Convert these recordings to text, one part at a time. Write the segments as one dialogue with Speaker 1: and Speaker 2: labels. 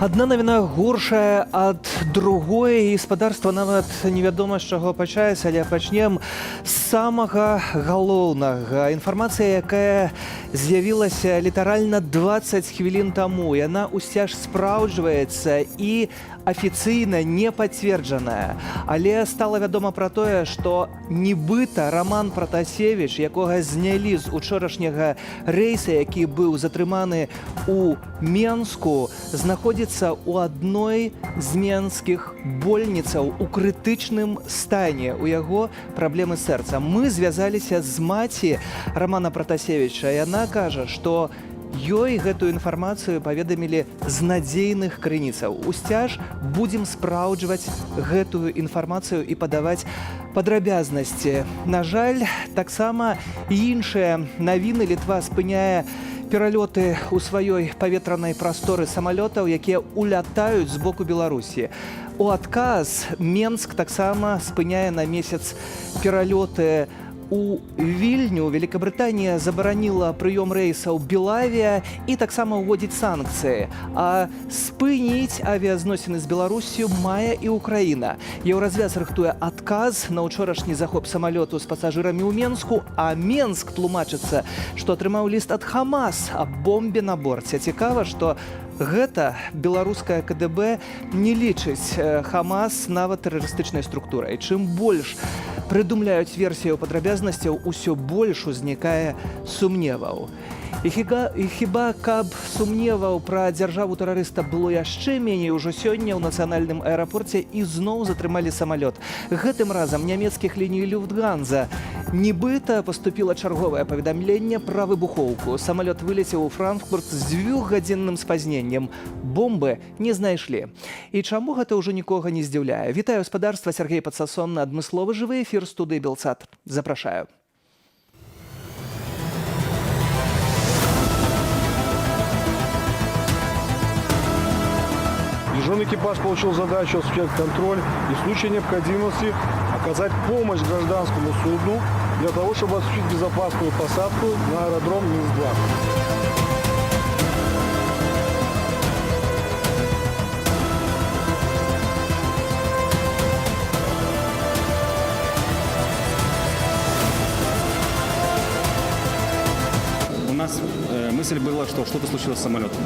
Speaker 1: Адна навіна горшая ад другой, і, спадарства, нават невядома, з чаго пачаць, але пачнем з самага галоўнага. Інфармацыя, якая з'явілася літаральна 20 хвілін таму, яна ўся ж спраўджваецца і афіцыйна не пацверджаная. Але стала вядома пра тое, што нібыта Раман Пратасевіч, якога знялі з учорашняга рэйса, які быў затрыманы у Менску, знаходзіцца ў адной з менскіх больніцаў у крытычным стане. У яго праблемы з сэрцам. Мы звязаліся з маці Рамана Пратасевіча. Яна кажа, што ёй гэтую інфармацыю паведамілі з надзейных крыніцаў. Усцяж будзем спраўджваць гэтую інфармацыю і падаваць падрабязнасці. На жаль, таксама і іншыя навіны. Літва спыняе пералёты ў сваёй паветранай прасторы самалётаў, якія улятаюць з боку Беларусі. У адказ Менск таксама спыняе на месяц пералёты у Вільню. Великабрытанія забараніла прыём рэйсаў Белавія і таксама ўводзіць санкцыі. А спыніць авіязносіны з Беларуссю мае і Украіна. Еўразвяз рыхтуе адказ на ўчорашні захоп самалёту з пасажырамі ў Менску, а Менск тлумачыцца, што атрымаў ліст ад Хамас аб бомбе на борце. Цікава, што гэта беларуская КДБ не лічыць Хамас нават тэрарыстычнай структурай. Чым больш прыдумляюць версію падрабязнасцяў, усё больш узнікае сумневаў. І хіба каб сумневаў пра дзяржаву тэрарыста было яшчэ меней, ужо сёння ў нацыянальным аэрапорце ізноў затрымалі самалёт. Гэтым разам нямецкіх ліній Люфтганза. Нібыта паступіла чарговае паведамленне пра выбухоўку. Самалёт вылецеў у Франкфурт з дзвюхгадзінным спазненнем. Бомбы не знайшлі. І чаму гэта ўжо нікога не здзіўляе? Вітаю, спадарства, Сяргей Падсасон на адмысловы жывы эфір студыі Белсат. Запрашаю.
Speaker 2: Дежурный экипаж получил задачу осуществлять контроль и в случае необходимости оказать помощь гражданскому судну для того, чтобы осуществить безопасную посадку на аэродром Минск-2.
Speaker 3: У нас мысль была, что что-то случилось с самолетом.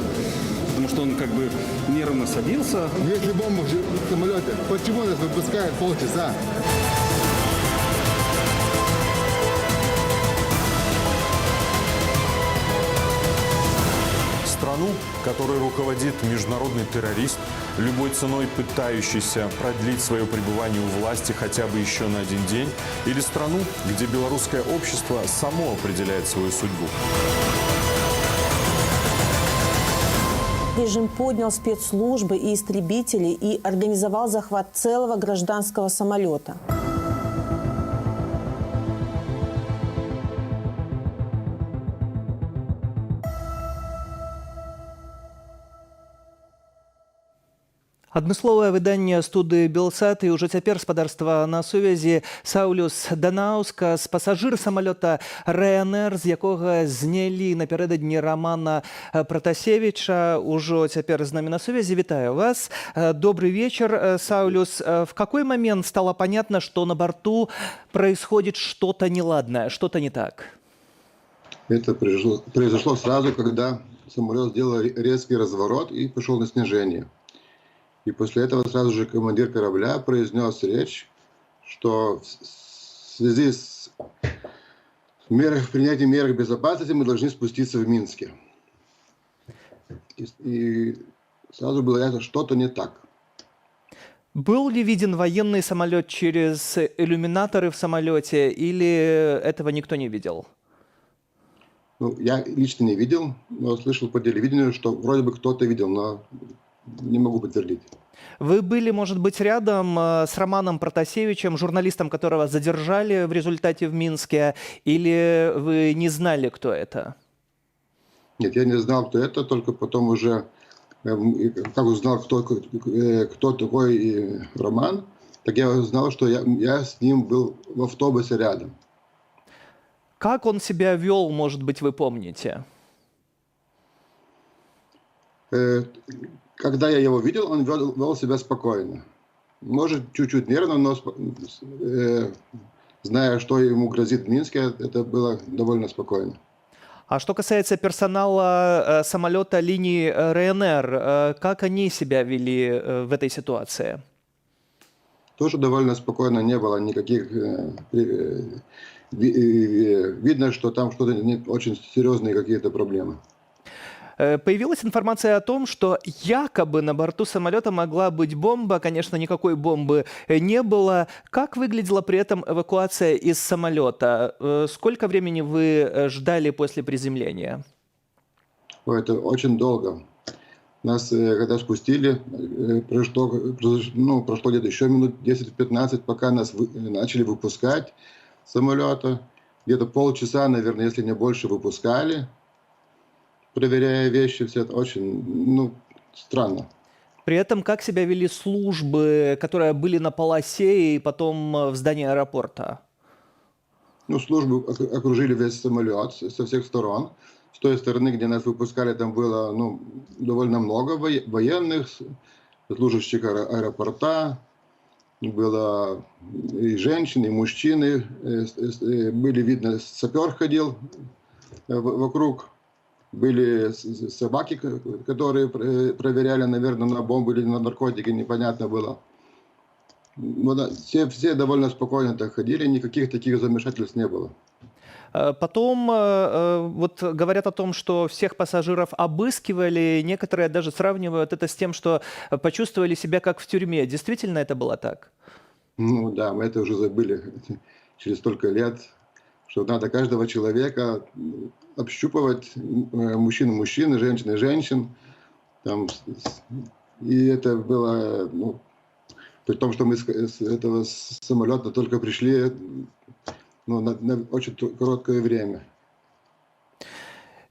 Speaker 3: Потому что он как бы нервно садился.
Speaker 4: Если бомба в самолете, почему нас выпускают полчаса?
Speaker 5: Страну, которой руководит международный террорист, любой ценой пытающийся продлить свое пребывание у власти хотя бы еще на один день, или страну, где белорусское общество само определяет свою судьбу.
Speaker 6: Режим поднял спецслужбы и истребители и организовал захват целого гражданского самолета.
Speaker 1: Адмысловае выданне студыі Белсат, і ўжо цяпер, спадарства, на сувязі Саулюс Данаускас, пасажыр самалёта Ryanair, з якога знялі напярэдадні Рамана Пратасевіча, ўжо цяпер з намі на сувязі. Вітаю вас. Добрый вечер, Саулюс. В какой момент стало понятно, что на борту происходит что-то неладное, что-то не так?
Speaker 4: Это произошло сразу, когда самолет сделал резкий разворот и пошел на снижение. И после этого сразу же командир корабля произнес речь, что в связи с принятием мер безопасности мы должны спуститься в Минске. И сразу было ясно, что-то не так.
Speaker 1: Был ли виден военный самолет через иллюминаторы в самолете, или этого никто не видел?
Speaker 4: Ну, я лично не видел, но слышал по телевидению, что вроде бы кто-то видел, но не могу подтвердить.
Speaker 1: Вы были, может быть, рядом с Романом Протасевичем, журналистом, которого задержали в результате в Минске, или вы не знали, кто это?
Speaker 4: Нет, я не знал, кто это, только потом уже, как узнал, кто такой Роман, так я узнал, что я с ним был в автобусе рядом.
Speaker 1: Как он себя вел, может быть, вы помните?
Speaker 4: Когда я его видел, он вел себя спокойно. Может, чуть-чуть нервно, но зная, что ему грозит в Минске, это было довольно спокойно.
Speaker 1: А что касается персонала самолета линии Ryanair, как они себя вели в этой ситуации?
Speaker 4: Тоже довольно спокойно, не было никаких. Видно, что там что-то не очень серьезные какие-то проблемы.
Speaker 1: Появилась информация о том, что якобы на борту самолета могла быть бомба. Конечно, никакой бомбы не было. Как выглядела при этом эвакуация из самолета? Сколько времени вы ждали после приземления?
Speaker 4: Ой, это очень долго. Нас, когда спустили, ну, прошло где-то еще минут 10-15, пока нас начали выпускать с самолета. Где-то полчаса, наверное, если не больше, выпускали, проверяя вещи, все это очень, ну, странно.
Speaker 1: При этом как себя вели службы, которые были на полосе и потом в здании аэропорта?
Speaker 4: Ну, службы окружили весь самолет со всех сторон. С той стороны, где нас выпускали, там было, ну, довольно много военных, служащих аэропорта. Было и женщины, и мужчины. Были видно, сапер ходил вокруг. Были собаки, которые проверяли, наверное, на бомбы или на наркотики, непонятно было. Ну, да, все довольно спокойно так ходили, никаких таких замешательств не было.
Speaker 1: Потом вот говорят о том, что всех пассажиров обыскивали, некоторые даже сравнивают это с тем, что почувствовали себя как в тюрьме. Действительно это было так?
Speaker 4: Ну да, мы это уже забыли через столько лет, что надо каждого человека общупывать, мужчин мужчин, женщин и женщин. Там, и это было, ну, при том, что мы с этого самолета только пришли, ну, на очень короткое время.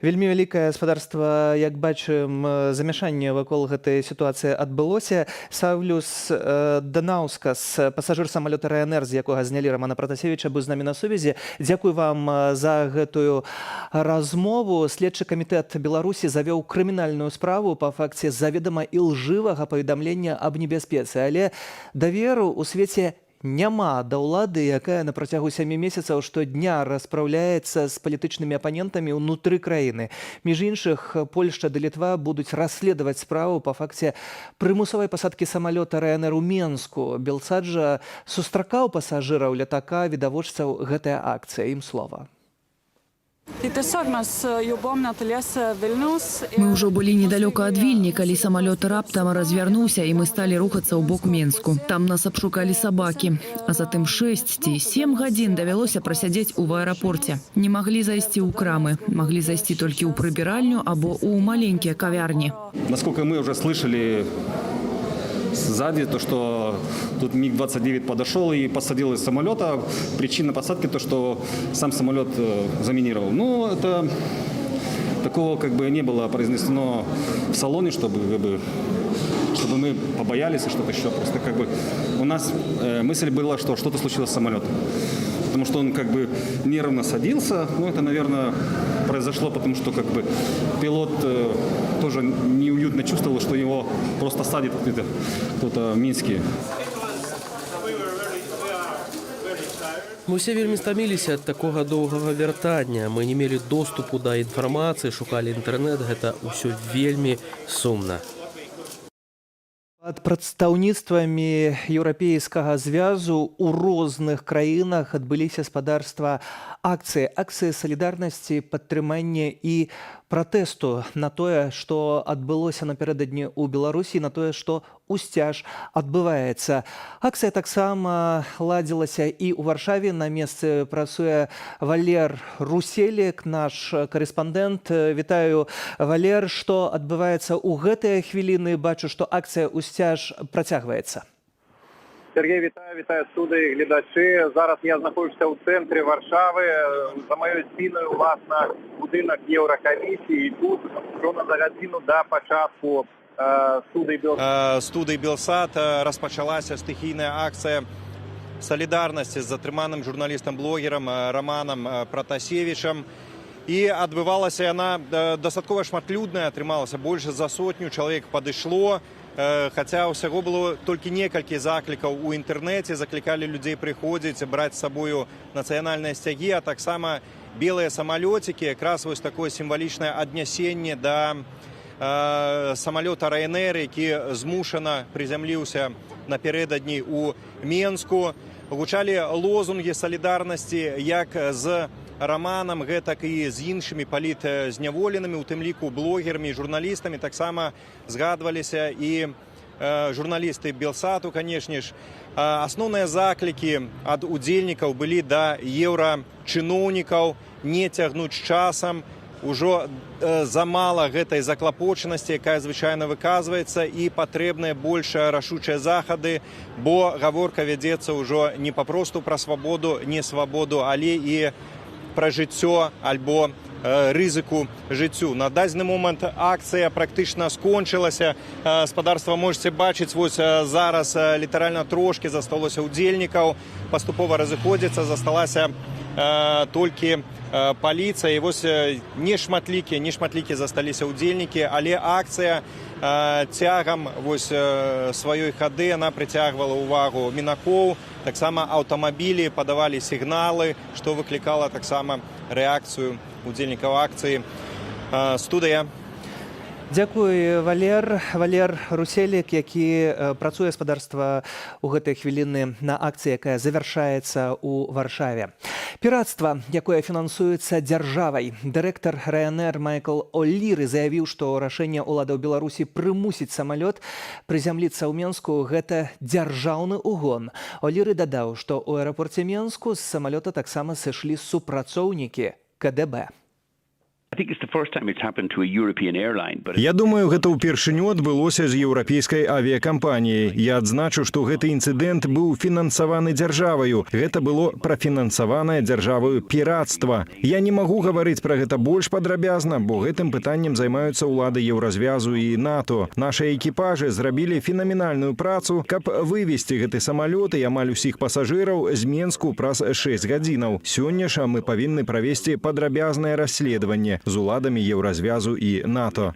Speaker 1: Вельмі вялікае, спадарства, як бачым, замяшанне вакол гэтай сітуацыі адбылося. Саулюс Данаускас, пасажыр самалёта Ryanair, з якога знялі Рамана Пратасевіча, быў з намі на сувязі. Дзякуй вам за гэтую размову. Следчы камітэт Беларусі завёў крымінальную справу па факце заведама ілжывага паведамлення аб небяспецы, але даверу ў свеце няма да ўлады, якая на працягу 7 месяцаў штодня распраўляецца з палітычнымі апанентамі ўнутры краіны. Між іншых, Польшча ды Літва будуць расследаваць справу па факце прымусовай пасадкі самалёта Ryanair у Менску. Белсат жа сустракаў пасажыраў лятака, відавочцаў гэтая акцыя. Ім слова.
Speaker 7: Tai tiesiog mes jau buvom netoliese Vilniaus.
Speaker 8: Мы ўжо былі недалёка ад Вільні, калі самалёт раптам развярнуўся, і мы сталі рухацца ў бок Менску. Там нас абшукалі сабакі. А затым 6 ці 7 гадзін давялося прасядзець у аэрапорце. Не маглі зайсці ў крамы, маглі зайсці толькі ў прыбіральню або ў маленькія кавярні.
Speaker 3: Насколько мы уже слышали сзади, то, что тут МиГ-29 подошел и посадил из самолета. Причина посадки то, что сам самолет заминировал. Ну, это такого как бы не было произнесено в салоне, чтобы, как бы, чтобы мы побоялись и что-то еще. Просто как бы у нас мысль была, что что-то случилось с самолетом. Потому что он как бы нервно садился. Ну, это, наверное, произошло, потому что как бы пилот тоже неуютно чувствовал, что его просто садит кто-то, кто-то в Минске.
Speaker 9: Мы ўсе вельмі стаміліся ад такога доўгага вяртання. Мы не мелі доступу да інфармацыі, шукалі інтэрнэт, гэта ўсё вельмі сумна.
Speaker 1: Пад прадстаўніцтвамі Еўрапейскага звязу ў розных краінах адбыліся, спадарства, акцыі салідарнасці, падтрымання і пратэсту на тое, што адбылося напярэдадні ў Беларусі, на тое, што ўсцяж адбываецца. Акцыя таксама ладзілася і ў Варшаве. На месцы працуе Валер Руселік, наш карэспандэнт. Вітаю, Валер, што адбываецца ў гэтыя хвіліны? Бачу, што акцыя ўсцяж працягваецца.
Speaker 10: Сяргей, вітаю, вітаю студыі, гледачы. Зараз я знаходжуся ў цэнтры Варшавы. За маёй спіною, уласна, будынак Еўракамісіі. І тут роўна за гадзіну да пачатку студыі
Speaker 11: Студыі Белсат распачалася стыхійная акцыя салідарнасці з затрыманым журналістам-блогерам Раманам Пратасевічам. І адбывалася яна дастаткова шматлюдная, атрымалася, больш за сотню чалавек падышло. Хаця ўсяго было толькі некалькі заклікаў у інтэрнэце, заклікалі людзей прыходзіць, браць з сабою нацыянальныя сцягі, а таксама белыя самалёцікі, якраз вось такое сімвалічнае аднясенне да самалёта Ryanair, які змушана прызямліўся напярэдадні ў Менску. Гучалі лозунгі салідарнасці як з Раманам, гэтак і з іншымі палітзняволенымі, у тым ліку блогерамі і журналістамі. Таксама згадваліся і журналісты Белсату, канешне ж. Асноўныя заклікі ад удзельнікаў былі да еўрачыноўнікаў не цягнуць часам, ужо замала гэтай заклапочанасці, якая звычайна выказваецца, і патрэбныя больш рашучыя захады, бо гаворка вядзецца ўжо не папросту пра свабоду, не свабоду, але і пра жыццё альбо рызыку жыццю. На дадзены момант акцыя практычна скончылася. Спадарства, можете бачыць, вось зараз літаральна трошкі засталося ўдзельнікаў, паступова разыходзіцца, засталася толькі паліцыя. І вось нешматлікія засталіся ўдзельнікі, але акцыя цягам вось сваёй хады яна прыцягвала ўвагу мінакоў, таксама аўтамабілі падавалі сігналы, што выклікала таксама рэакцыю удзельнікаў акцыі. Студыя.
Speaker 1: Дзякуй, Валер. Валер Руселік, які працуе, спадарства, у гэтай хвіліны на акцыі, якая завяршаецца ў Варшаве. Пірацтва, якое фінансуецца дзяржавай. Дырэктар Ryanair Майкл Оліры заявіў, што рашэнне ўладаў Беларусі прымусіць самалёт прызямліцца ў Менску — гэта дзяржаўны угон. Оліры дадаў, што ў аэрапорце Менску з самалёта таксама сышлі супрацоўнікі КДБ.
Speaker 5: Я думаю, гэта ўпершыню адбылося з еўрапейскай авіякампаніяй. Я адзначу, што гэты інцыдэнт быў фінансаваны дзяржаваю. Гэта было прафінансаванае дзяржаваю пірацтва. Я не магу гаварыць пра гэта больш падрабязна, бо гэтым пытаннем займаюцца ўлады Еўразвязу і НАТО. Нашыя экіпажы зрабілі фенаменальную працу, каб вывесці гэты самалёт і амаль усіх пасажыраў з Менску праз 6 гадзінаў. Сёння ж мы павінны правесці падрабязнае расследаванне з уладамі Еўразвязу і НАТО.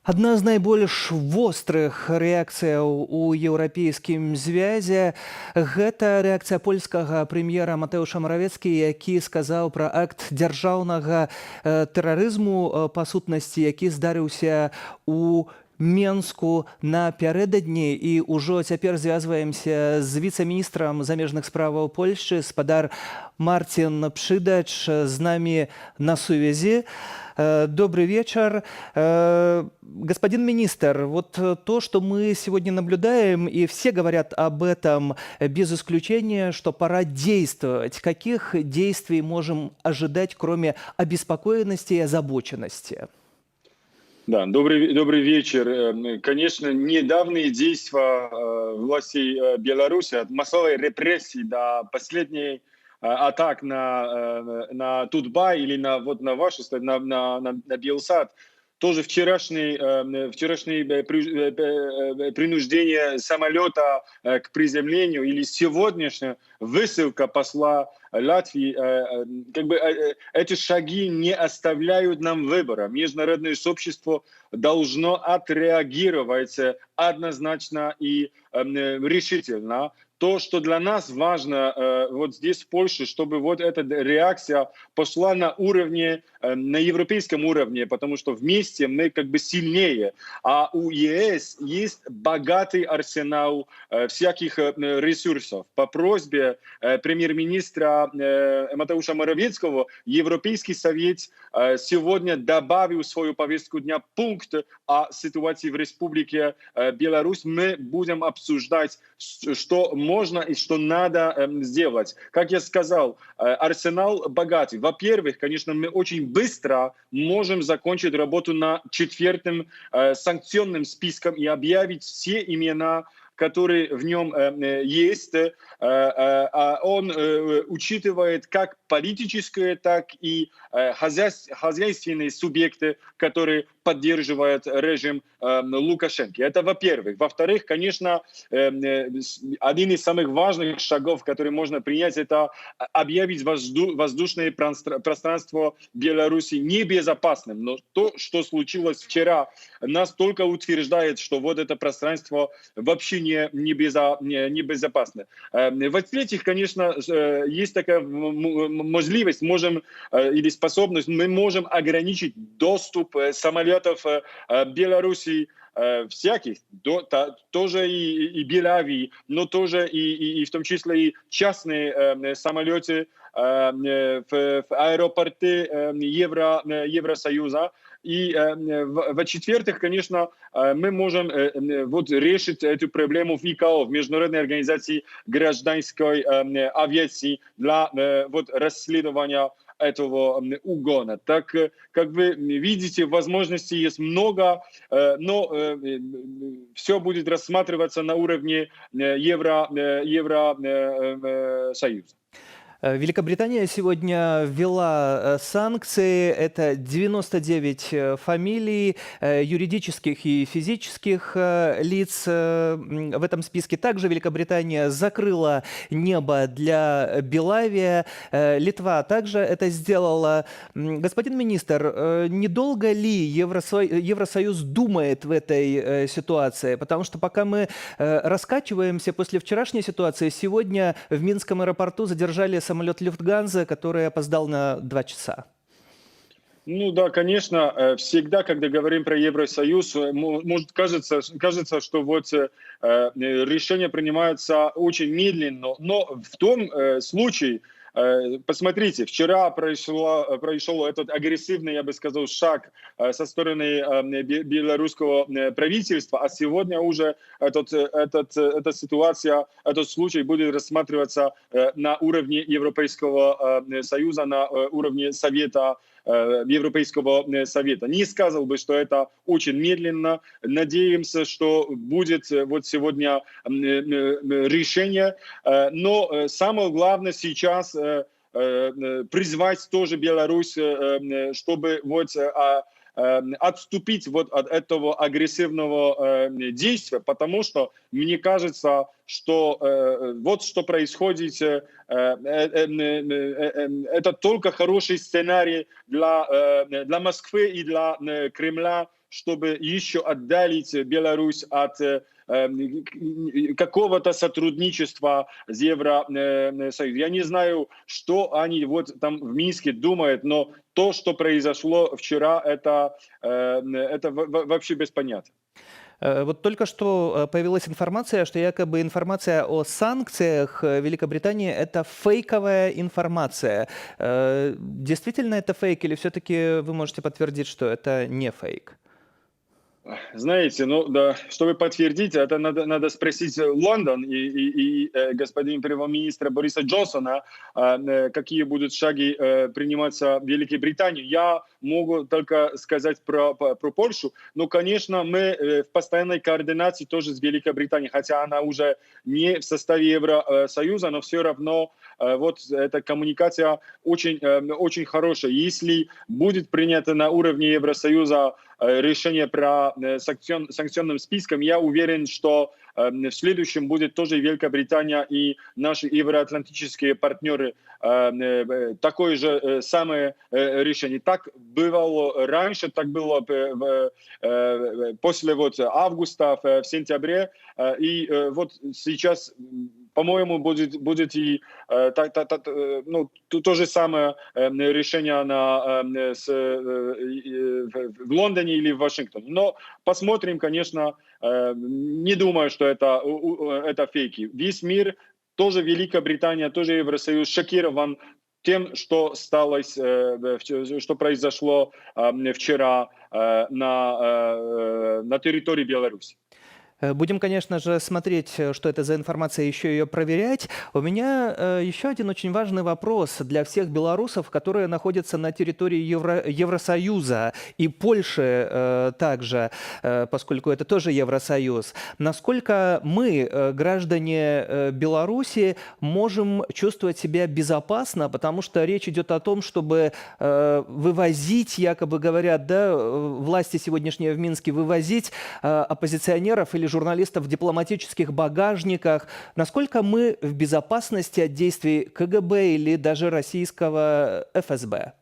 Speaker 1: Адна з найбольш вострых рэакцыяў у Еўрапейскім звязе — гэта рэакцыя польскага прэм'ера Матэуша Маравецкі, які сказаў пра акт дзяржаўнага тэрарызму, па сутнасці, які здарыўся у Менску напярэдадні. І ўжо цяпер звязваемся з віцэ-міністрам замежных справаў Польшчы. Спадар Марцін Пшыдач з намі на сувязі. Добрый вечер. Господин министр, вот то, что мы сегодня наблюдаем, и все говорят об этом без исключения, что пора действовать. Каких действий можем ожидать, кроме обеспокоенности и озабоченности?
Speaker 12: Да, добрый вечер. Конечно, недавние действия властей Беларуси, от массовой репрессии до последней атак на Тутбай или на, вот, на вашу, на Белсат, тоже вчерашнее принуждение самолета к приземлению или сегодняшняя высылка посла Латвии, как бы эти шаги не оставляют нам выбора. Международное сообщество должно отреагировать однозначно и решительно. То, что для нас важно вот здесь, в Польше, чтобы вот эта реакция пошла на уровне, на европейском уровне, потому что вместе мы как бы сильнее. А у ЕС есть богатый арсенал всяких ресурсов. По просьбе премьер-министра Матеуша Моравецкого Европейский совет сегодня добавил в свою повестку дня пункт о ситуации в Республике Беларусь. Мы будем обсуждать, что можно и что надо сделать. Как я сказал, арсенал богатый. Во-первых, конечно, мы очень быстро можем закончить работу над четвертым санкционным списком и объявить все имена, которые в нем есть. Он учитывает как политические, так и хозяйственные субъекты, которые поддерживают режим Лукашенко. Это во-первых. Во-вторых, конечно, один из самых важных шагов, который можно принять, это объявить воздушное пространство Беларуси небезопасным. Но то, что случилось вчера, нас только утверждает, что вот это пространство вообще не безопасно. В-третьих, конечно, есть такая можливость, можем, или способность, мы можем ограничить доступ самолетов Беларуси, всяких, тоже и Белавии, но тоже и в том числе и частные самолеты в аэропорты Евросоюза. И в-четвертых, конечно, мы можем вот решить эту проблему в ИКАО, в Международной организации гражданской авиации, для вот расследования этого угона. Так, как вы видите, возможностей есть много, но все будет рассматриваться на уровне Евросоюза.
Speaker 1: Великобритания сегодня ввела санкции. Это 99 фамилий юридических и физических лиц в этом списке. Также Великобритания закрыла небо для Белавия. Литва также это сделала. Господин министр, недолго ли Евросоюз думает в этой ситуации? Потому что пока мы раскачиваемся после вчерашней ситуации, сегодня в Минском аэропорту задержали самолет Люфтганза, который опоздал на 2 часа.
Speaker 12: Ну да, конечно, всегда, когда говорим про Евросоюз, может кажется, что вот решения принимаются очень медленно, но в том случае, посмотрите, вчера произошел этот агрессивный, я бы сказал, шаг со стороны белорусского правительства, а сегодня уже эта ситуация, этот случай будет рассматриваться на уровне Европейского Союза, на уровне Совета Европейского Совета. Не сказал бы, что это очень медленно. Надеемся, что будет вот сегодня решение. Но самое главное сейчас призвать тоже Беларусь, чтобы вот отступить вот от этого агрессивного действия, потому что мне кажется, что вот что происходит, это только хороший сценарий для Москвы и для Кремля, чтобы еще отдалить Беларусь от какого-то сотрудничества с Евросоюзом. Я не знаю, что они вот там в Минске думают, но то, что произошло вчера, это вообще без понятия.
Speaker 1: Вот только что появилась информация, что якобы информация о санкциях Великобритании – это фейковая информация. Действительно это фейк или все-таки вы можете подтвердить, что это не фейк?
Speaker 12: Знаете, ну да, чтобы подтвердить, это надо спросить Лондон и господин премьер-министра Бориса Джонсона, какие будут шаги приниматься в Великобритании. Я могу только сказать про Польшу, но, конечно, мы в постоянной координации тоже с Великобританией, хотя она уже не в составе Евросоюза, но все равно вот эта коммуникация очень, очень хорошая. Если будет принято на уровне Евросоюза решение про санкционным списком, я уверен, что в следующем будет тоже Великобритания и наши евроатлантические партнеры такое же самое решение. Так бывало раньше, так было после вот августа, в сентябре, и вот сейчас, по-моему, будет и ну, то же самое решение в Лондоне или в Вашингтоне. Но посмотрим, конечно, не думаю, что это фейки. Весь мир, тоже Великобритания, тоже Евросоюз шокирован тем, что сталось, что произошло вчера на территории Беларуси.
Speaker 1: Будем, конечно же, смотреть, что это за информация, еще ее проверять. У меня еще один очень важный вопрос для всех белорусов, которые находятся на территории Евросоюза и Польши также, поскольку это тоже Евросоюз. Насколько мы, граждане Беларуси, можем чувствовать себя безопасно, потому что речь идет о том, чтобы вывозить, якобы говорят, да, власти сегодняшние в Минске, вывозить оппозиционеров или журналистов в дипломатических багажниках. Насколько мы в безопасности от действий КГБ или даже российского ФСБ?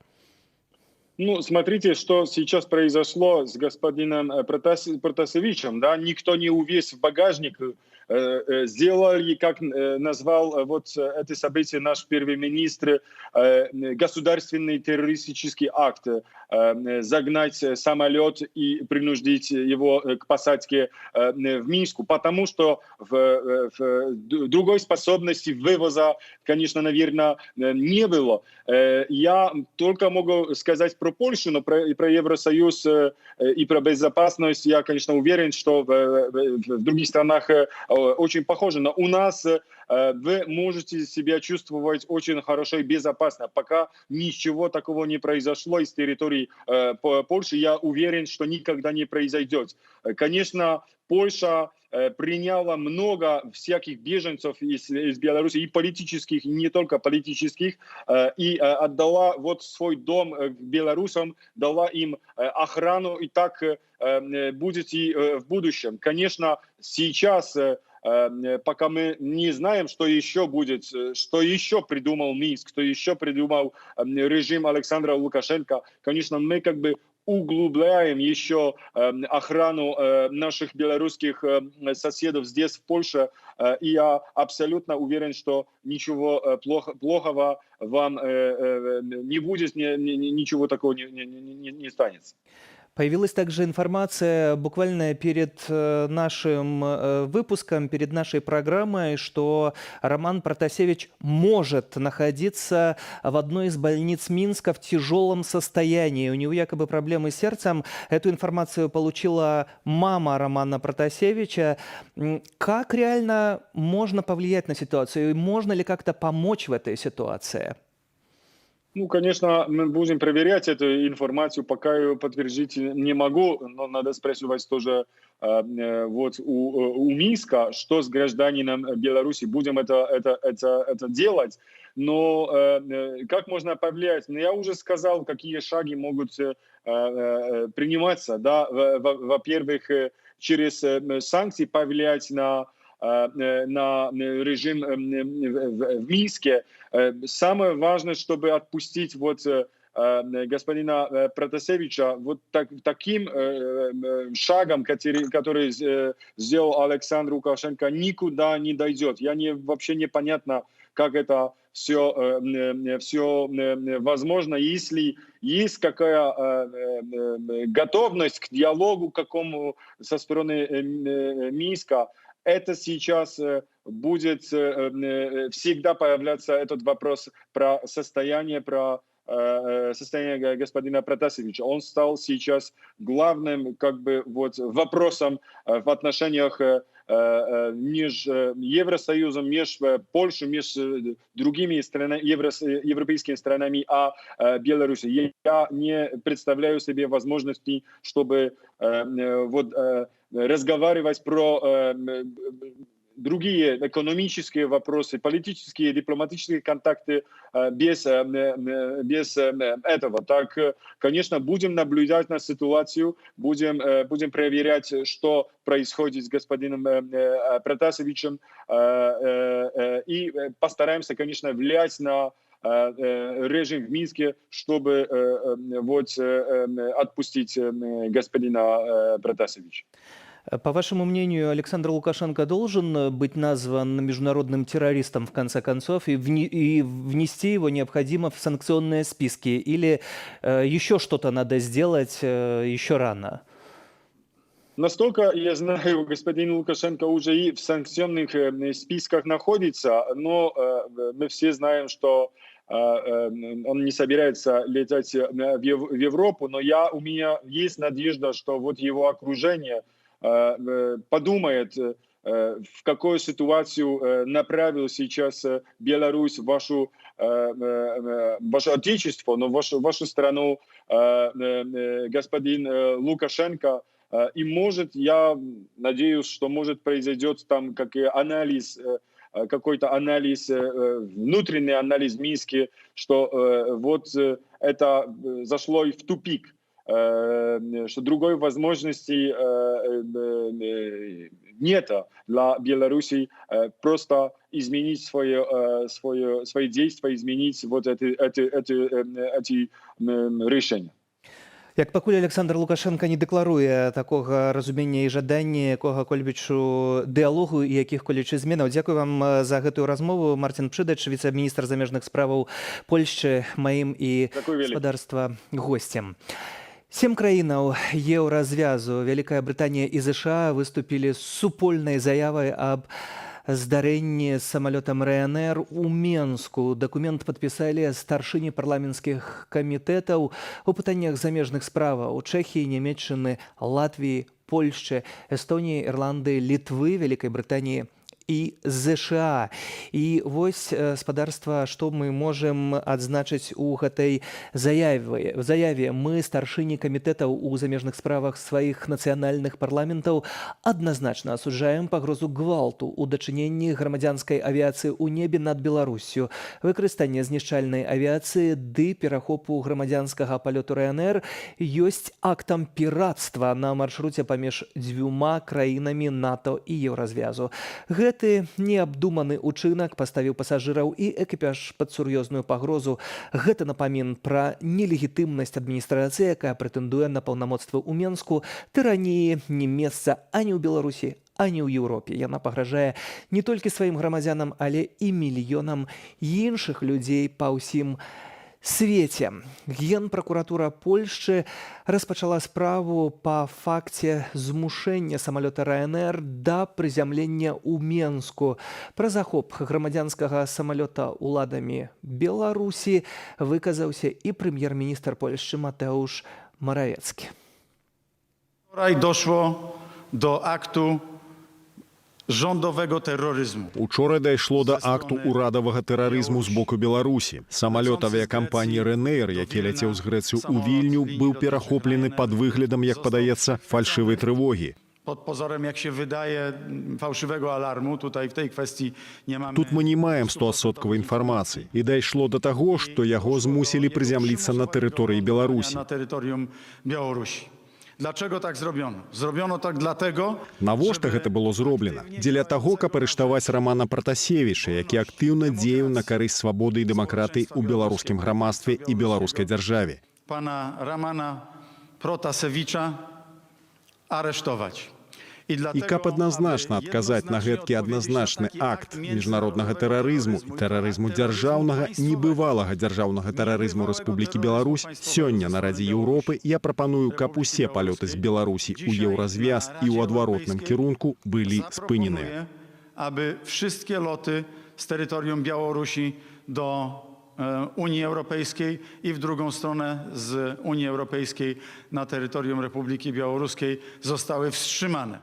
Speaker 12: Ну, смотрите, что сейчас произошло с господином Протасевичем. Да? Никто не увез в багажник. Сделали, как назвал вот это событие наш первый министр, государственный террористический акт. Загнать самолет и принудить его к посадке в Минску, потому что в другой способности вывоза, конечно, наверное, не было. Я только могу сказать про Польшу, но про Евросоюз и про безопасность я, конечно, уверен, что в других странах очень похоже. Но у нас вы можете себя чувствовать очень хорошо и безопасно. Пока ничего такого не произошло из территории Польши, я уверен, что никогда не произойдет. Конечно, Польша приняла много всяких беженцев из Беларуси, и политических, и не только политических, и отдала вот свой дом белорусам, дала им охрану, и так будет и в будущем. Конечно, сейчас, пока мы не знаем, что еще будет, что еще придумал Минск, что еще придумал режим Александра Лукашенко, конечно, мы как бы углубляем еще охрану наших белорусских соседов здесь, в Польше. И я абсолютно уверен, что ничего плохого вам не будет, ничего такого не станется.
Speaker 1: Появилась также информация буквально перед нашим выпуском, перед нашей программой, что Роман Протасевич может находиться в одной из больниц Минска в тяжелом состоянии. У него якобы проблемы с сердцем. Эту информацию получила мама Романа Протасевича. Как реально можно повлиять на ситуацию? И можно ли как-то помочь в этой ситуации?
Speaker 12: Ну, конечно, мы будем проверять эту информацию, пока ее подтвердить не могу, но надо спрашивать тоже вот у Минска, что с гражданином Беларуси, будем это делать. Но как можно повлиять? Ну, я уже сказал, какие шаги могут приниматься. Да? Во-первых, через санкции повлиять на режим в Минске. Самое важное, чтобы отпустить вот господина Протасевича вот таким шагом, который сделал Александр Лукашенко, никуда не дойдет. Вообще непонятно, как это все возможно, если есть какая готовность к диалогу какому со стороны Минска. Это сейчас будет всегда появляться этот вопрос про состояние, господина Протасевича. Он стал сейчас главным, как бы, вот, вопросом в отношениях между Евросоюзом, между Польшей, между другими странами, европейскими странами, а Беларусью. Я не представляю себе возможности, чтобы вот разговаривать про другие экономические вопросы, политические, дипломатические контакты без этого. Так, конечно, будем наблюдать на ситуацию, будем проверять, что происходит с господином Протасевичем, и постараемся, конечно, влиять на режим в Минске, чтобы вот отпустить господина Протасевича.
Speaker 1: По вашему мнению, Александр Лукашенко должен быть назван международным террористом в конце концов и внести его необходимо в санкционные списки? Или еще что-то надо сделать еще рано?
Speaker 12: Настолько я знаю, господин Лукашенко уже и в санкционных списках находится, но мы все знаем, что он не собирается летать в Европу, но у меня есть надежда, что вот его окружение подумает, в какую ситуацию направил сейчас Беларусь, ваше отечество, но вашу страну господин Лукашенко. И может, я надеюсь, что может произойдет там как анализ, какой-то анализ, внутренний анализ в Минске, что вот это зашло и в тупик, что другой возможности нет для Беларуси просто изменить свои действия, изменить вот эти решения.
Speaker 1: Як пакуль Аляксандр Лукашэнка не дэкларуе такога разумення і жадання якога-кольвічу дыалогу і якіх-колечы зменаў. Дзякую вам за гэтую размову. Марцін Пшыдач, віцэ-міністр замежных справаў Польшчы, маім і
Speaker 12: Дзякуй вялікі.
Speaker 1: спадарства госцем. Сем краінаў Еўразвязу, Вялікая Брытанія і ЗША выступілі з супольнай заявай аб здарэнні з самалётам Ryanair у Менску. Дакумент падпісалі старшыні парламенцкіх камітэтаў у пытаннях замежных справаў Чэхіі, Нямеччыны, Латвіі, Польшчы, Эстоніі, Ірландыі, Літвы, Вялікай Брытаніі і ЗША. І вось, спадарства, што мы можам адзначыць у гэтай заяве. Заяве: мы, старшыні камітэтаў у замежных справах сваіх нацыянальных парламентаў, адназначна асуджаем пагрозу гвалту ў дачыненні грамадзянскай авіяцыі ў небе над Беларуссю. Выкарыстанне знішчальнай авіяцыі ды перахопу грамадзянскага палёту Ryanair ёсць актам пірацтва на маршруце паміж дзвюма краінамі НАТО і Еўразвязу. Гэты неабдуманы учынак паставіў пасажыраў і экіпаж пад сур'ёзную пагрозу. Гэта напамін пра нелегітымнасць адміністрацыі, якая прэтэндуе на паўнамоцтвы ў Менску. Тыраніі не месца ані ў Беларусі, ані ў Еўропе. Яна пагражае не толькі сваім грамадзянам, але і мільёнам іншых людзей па ўсім свеце. Генпракуратура Польшчы распачала справу па факце змушэння самалёта Ryanair да прызямлення ў Менску. Пра захоп грамадзянскага самалёта ўладамі Беларусі выказаўся і прэм'ер-міністр Польшчы Матэуш Маравецкі.
Speaker 13: Wczoraj doszło do aktu rządowego terroryzmu.
Speaker 5: Учора дайшло да акту урадавага тэрарызму з боку Беларусі. Самалёт авіякампаніі Ryanair, які ляцеў з Грэцыі ў Вільню, быў перахоплены пад выглядам, як падаецца, фальшывай трывогі.
Speaker 13: Pod pozorem, jak się wydaje, fałszywego alarmu. Tutaj w tej kwestii nie mamy
Speaker 5: Тут мы не маем стоадсоткавай інфармацыі. І дайшло да таго, што яго змусілі прызямліцца на тэрыторыі Беларусі.
Speaker 13: Na terytorium Białorusi. Dlaczego tak zrobiono? Zrobiono tak dlatego,
Speaker 5: Навошта гэта было зроблена? Дзеля таго, каб арыштаваць Рамана Пратасевіча, які актыўна дзеяў на карысць свабоды і дэмакратыі ў беларускім грамадстве і беларускай дзяржаве.
Speaker 13: Pana Ramana Protasewicza aresztować.
Speaker 5: І каб адназначна адказаць на гэткі адназначны акт міжнароднага тэрарызму і тэрарызму дзяржаўнага, небывалага дзяржаўнага тэрарызму Рэспублікі Беларусь, сёння на Радзе Еўропы я прапаную, каб усе палёты з Беларусі ў Еўразвяз і ў адваротным кірунку былі спыненыя.
Speaker 13: Aby wszystkie loty z terytorium Białorusi do Unii Europejskiej i w drugą stronę z Unii Europejskiej na terytorium Republiki Białoruskiej zostały wstrzymane.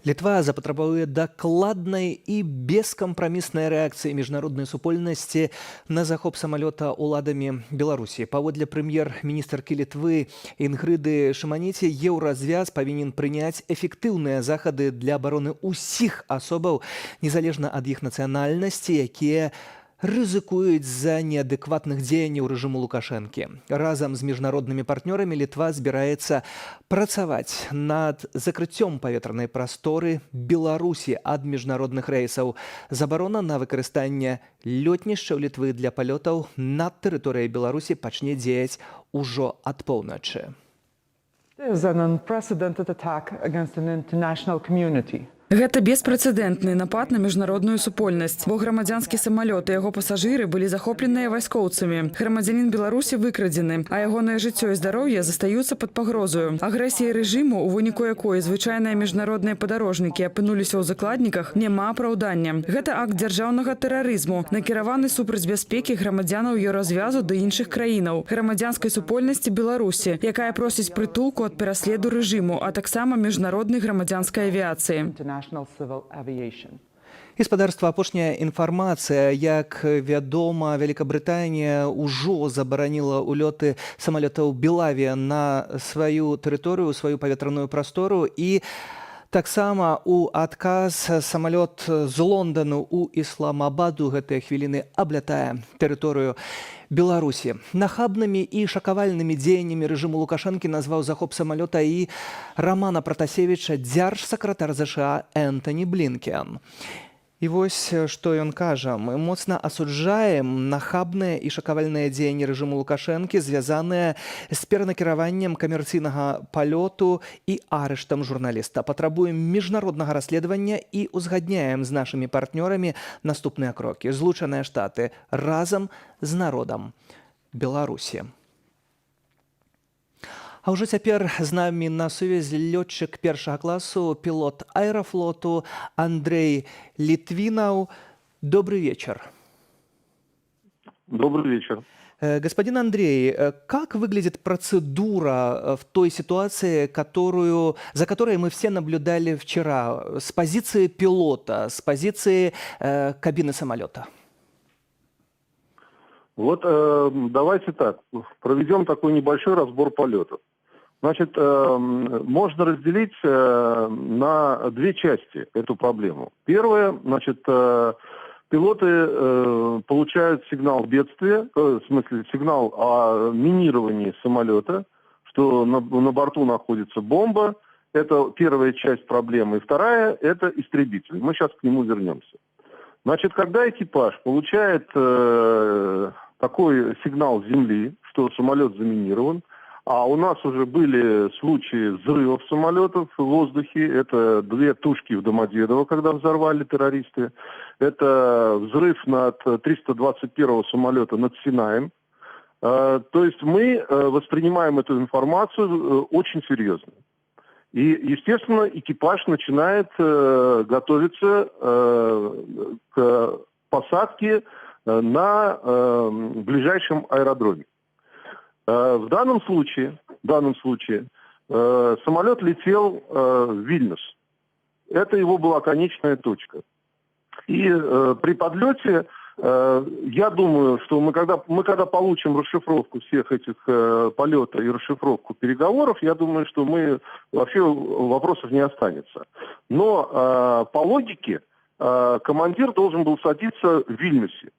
Speaker 1: Літва запатрабуе дакладнай і бескампраміснай рэакцыі міжнароднай супольнасці на захоп самалёта ўладамі Беларусі. Паводле прэм'ер-міністаркі Літвы Інгрыды Шыманіце, Еўразвяз павінен прыняць эфектыўныя захады для абароны ўсіх асобаў, незалежна ад іх нацыянальнасці, якія рызыкуюць з-за неадэкватных дзеянняў рэжыму Лукашэнкі. Разам з міжнароднымі партнёрамі Літва збіраецца працаваць над закрыццём паветранай прасторы Беларусі ад міжнародных рэйсаў. Забарона на выкарыстанне лётнішчаў Літвы для палётаў над тэрыторыяй Беларусі пачне дзеяць ужо ад поўначы.
Speaker 14: It is an unprecedented attack against an international community. Гэта беспрэцэдэнтны напад на міжнародную супольнасць, бо грамадзянскі самалёт і яго пасажыры былі захопленыя вайскоўцамі. Грамадзянін Беларусі выкрадзены, а ягонае жыццё і здароўе застаюцца пад пагрозаю. Агрэсія рэжыму, у выніку якой звычайныя міжнародныя падарожнікі апынуліся ў закладніках, няма апраўдання. Гэта акт дзяржаўнага тэрарызму, накіраваны супраць бяспекі грамадзянаў Еўразвязу ды іншых краінаў, грамадзянскай супольнасці Беларусі, якая просіць прытулку ад пераследу рэжыму, а таксама міжнароднай грамадзянскай авіяцыі.
Speaker 1: Гаспадарства, апошняя інфармацыя. Як вядома, Вялікабрытанія ўжо забараніла ўлёты самалётаў Белавія на сваю тэрыторыю, сваю паветраную прастору, і таксама у адказ самалёт з Лондану ў Ісламабаду гэтыя хвіліны аблятае тэрыторыю Беларусі. Нахабнымі і шакавальнымі дзеяннямі рэжыму Лукашэнкі назваў захоп самалёта і Рамана Пратасевіча дзяржсакратар ЗША Энтоні Блінкен. І вось што ён кажа: «Мы моцна асуджаем нахабныя і шакавальныя дзеянні рэжыму Лукашэнкі, звязаныя з перанакіраваннем камерцыйнага палёту і арыштам журналіста. Патрабуем міжнароднага расследавання і узгадняем з нашымі партнёрамі наступныя крокі. Злучаныя Штаты разам з народам Беларусі». А ўжо цяпер з намі на сувязі лётчык першага класу, пілот Аэрафлоту Андрэй Літвінаў. Добрый вечер.
Speaker 2: Добрый вечер.
Speaker 1: Господин Андрей, как выглядит процедура в той ситуации, за которой мы все наблюдали вчера, с позиции пилота, с позиции кабины самолета?
Speaker 2: Вот давайте так, проведем такой небольшой разбор полетов. Значит, можно разделить на две части эту проблему. Первое, значит, пилоты получают сигнал бедствия, в смысле сигнал о минировании самолета, что на борту находится бомба. Это первая часть проблемы. И вторая – это истребитель. Мы сейчас к нему вернемся. Значит, когда экипаж получает такой сигнал с земли, что самолет заминирован, а у нас уже были случаи взрывов самолетов в воздухе. Это две тушки в Домодедово, когда взорвали террористы. Это взрыв над 321 самолета над Синаем. То есть мы воспринимаем эту информацию очень серьезно. И, естественно, экипаж начинает готовиться к посадке на ближайшем аэродроме. В данном случае самолет летел в Вильнюс. Это его была конечная точка. И при подлете, я думаю, что мы когда получим расшифровку всех этих полета и расшифровку переговоров, я думаю, что мы вообще вопросов не останется. Но по логике командир должен был садиться в Вильнюсе.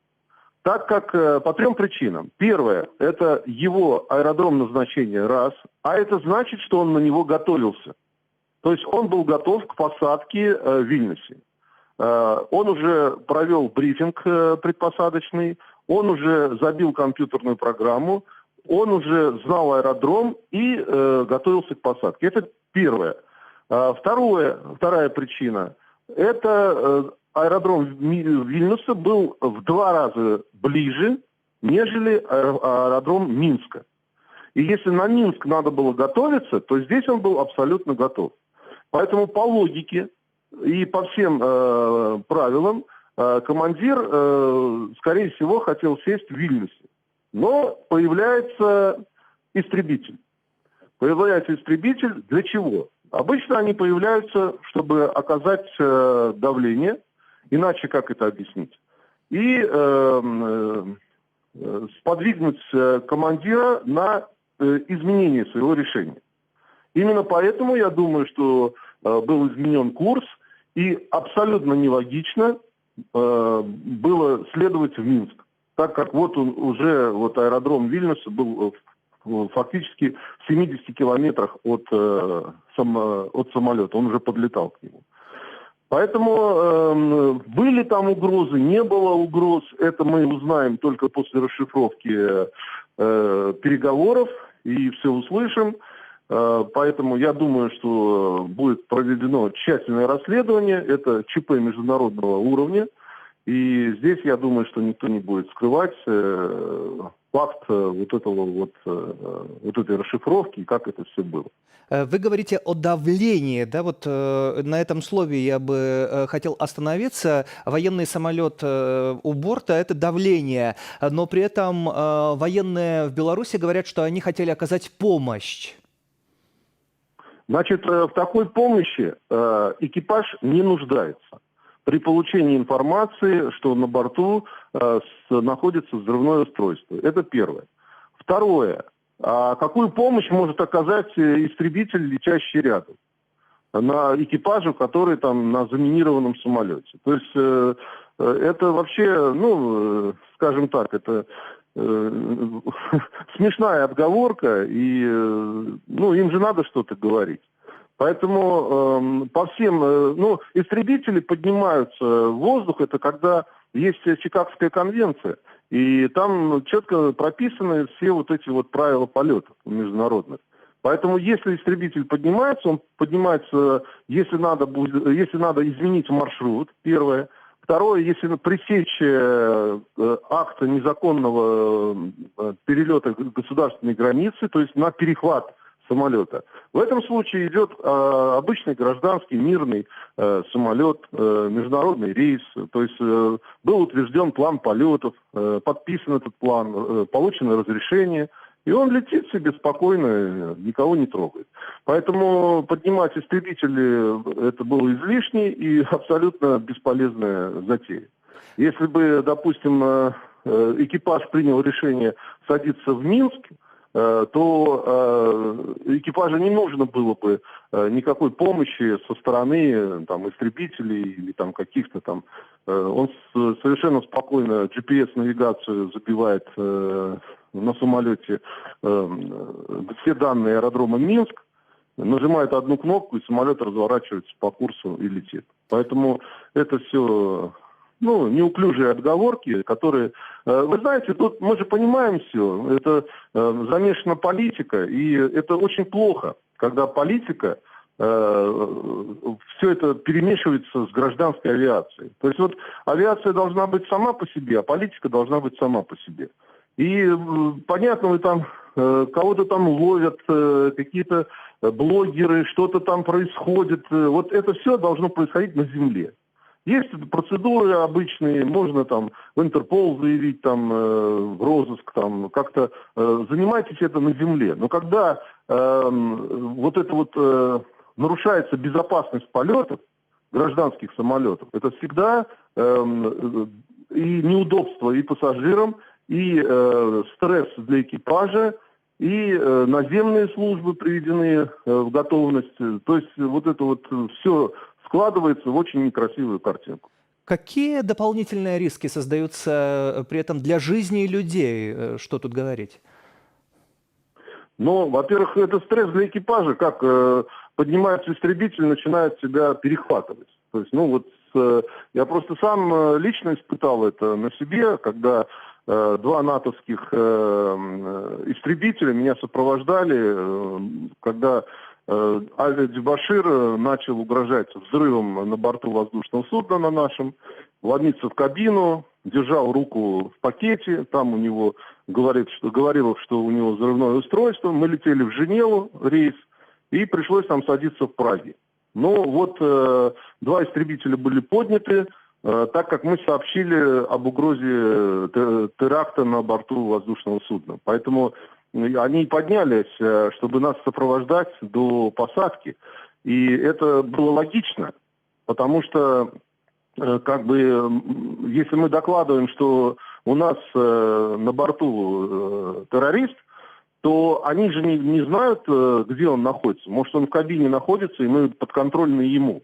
Speaker 2: Так как по трем причинам. Первое, это его аэродром назначения, раз, а это значит, что он на него готовился. То есть он был готов к посадке в Вильнюсе. Он уже провел брифинг предпосадочный, он уже забил компьютерную программу, он уже знал аэродром и готовился к посадке. Это первое. Вторая причина – это аэродром Вильнюса был в два раза ближе, нежели аэродром Минска. И если на Минск надо было готовиться, то здесь он был абсолютно готов. Поэтому по логике и по всем правилам командир, скорее всего, хотел сесть в Вильнюсе. Но появляется истребитель. Появляется истребитель для чего? Обычно они появляются, чтобы оказать давление. Иначе как это объяснить? И сподвигнуть командира на изменение своего решения. Именно поэтому я думаю, что был изменен курс, и абсолютно нелогично было следовать в Минск, так как вот он уже, вот аэродром Вильнюса был фактически в 70 километрах от самолета, он уже подлетал к нему. Поэтому были там угрозы, не было угроз, это мы узнаем только после расшифровки переговоров и все услышим. Поэтому я думаю, что будет проведено тщательное расследование. Это ЧП международного уровня. И здесь, я думаю, что никто не будет скрывать факт вот этого вот, вот этой расшифровки и как это все было.
Speaker 1: Вы говорите о давлении, да, вот на этом слове я бы хотел остановиться. Военный самолет у борта – это давление, но при этом военные в Беларуси говорят, что они хотели оказать помощь.
Speaker 2: Значит, в такой помощи экипаж не нуждается. При получении информации, что на борту находится взрывное устройство. Это первое. Второе. А какую помощь может оказать истребитель, летящий рядом, на экипажу, который там на заминированном самолете? То есть это вообще, ну, скажем так, это смешная отговорка, и, ну, им же надо что-то говорить. Поэтому по всем, ну, истребители поднимаются в воздух, это когда есть Чикагская конвенция, и там четко прописаны все вот эти вот правила полетов международных. Поэтому если истребитель поднимается, он поднимается, если надо будет, если надо изменить маршрут, первое. Второе, если пресечь акт незаконного перелета государственной границы, то есть на перехват самолета. В этом случае идет обычный гражданский мирный самолет, международный рейс, то есть был утвержден план полетов, подписан этот план, получено разрешение, и он летит себе спокойно, никого не трогает. Поэтому поднимать истребители это было излишне и абсолютно бесполезная затея. Если бы, допустим, экипаж принял решение садиться в Минск, то экипажу не нужно было бы никакой помощи со стороны там истребителей или там каких-то там. Он совершенно спокойно GPS-навигацию забивает на самолете все данные аэродрома Минск, нажимает одну кнопку, и самолет разворачивается по курсу и летит. Поэтому это все, ну, неуклюжие отговорки, которые... Вы знаете, тут мы же понимаем все, это замешана политика, и это очень плохо, когда политика, все это перемешивается с гражданской авиацией. То есть вот авиация должна быть сама по себе, а политика должна быть сама по себе. И понятно, вы там кого-то там ловят, какие-то блогеры, что-то там происходит. Вот это все должно происходить на земле. Есть процедуры обычные, можно там в Интерпол заявить, там, в розыск, там, как-то занимайтесь это на земле. Но когда вот это вот нарушается безопасность полетов, гражданских самолетов, это всегда и неудобство и пассажирам, и стресс для экипажа, и наземные службы приведены в готовность. То есть вот это вот все складывается в очень некрасивую картинку.
Speaker 1: Какие дополнительные риски создаются при этом для жизни людей? Что тут говорить?
Speaker 2: Ну, во-первых, это стресс для экипажа, как поднимается истребитель, начинает себя перехватывать. То есть, ну вот, я просто сам лично испытал это на себе, когда два натовских истребителя меня сопровождали, когда авиадебошир начал угрожать взрывом на борту воздушного судна на нашем, ломиться в кабину, держал руку в пакете, там у него говорило, что у него взрывное устройство. Мы летели в Женеву, рейс, и пришлось нам садиться в Праге. Но вот два истребителя были подняты, так как мы сообщили об угрозе теракта на борту воздушного судна. Поэтому они поднялись, чтобы нас сопровождать до посадки. И это было логично, потому что, как бы, если мы докладываем, что у нас на борту террорист, то они же не знают, где он находится. Может, он в кабине находится, и мы подконтрольны ему.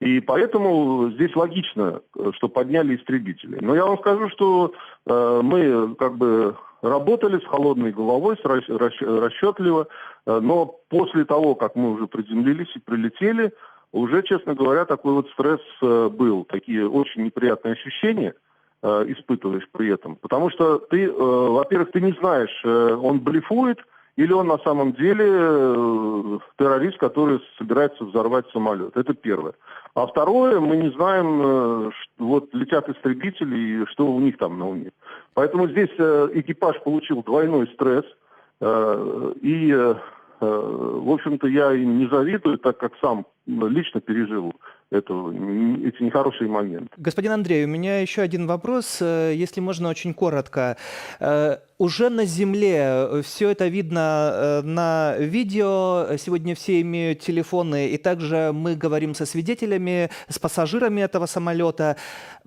Speaker 2: И поэтому здесь логично, что подняли истребители. Но я вам скажу, что мы как бы работали с холодной головой, расчетливо, но после того, как мы уже приземлились и прилетели, уже, честно говоря, такой вот стресс был, такие очень неприятные ощущения испытываешь при этом. Потому что ты, во-первых, ты не знаешь, он блефует или он на самом деле террорист, который собирается взорвать самолет. Это первое. А второе, мы не знаем, вот летят истребители, и что у них там на уме. Поэтому здесь экипаж получил двойной стресс, и, в общем-то, я им не завидую, так как сам лично пережил эти нехорошие моменты.
Speaker 1: Господин Андрей, у меня еще один вопрос, если можно, очень коротко. Уже на земле все это видно на видео. Сегодня все имеют телефоны, и также мы говорим со свидетелями, с пассажирами этого самолета.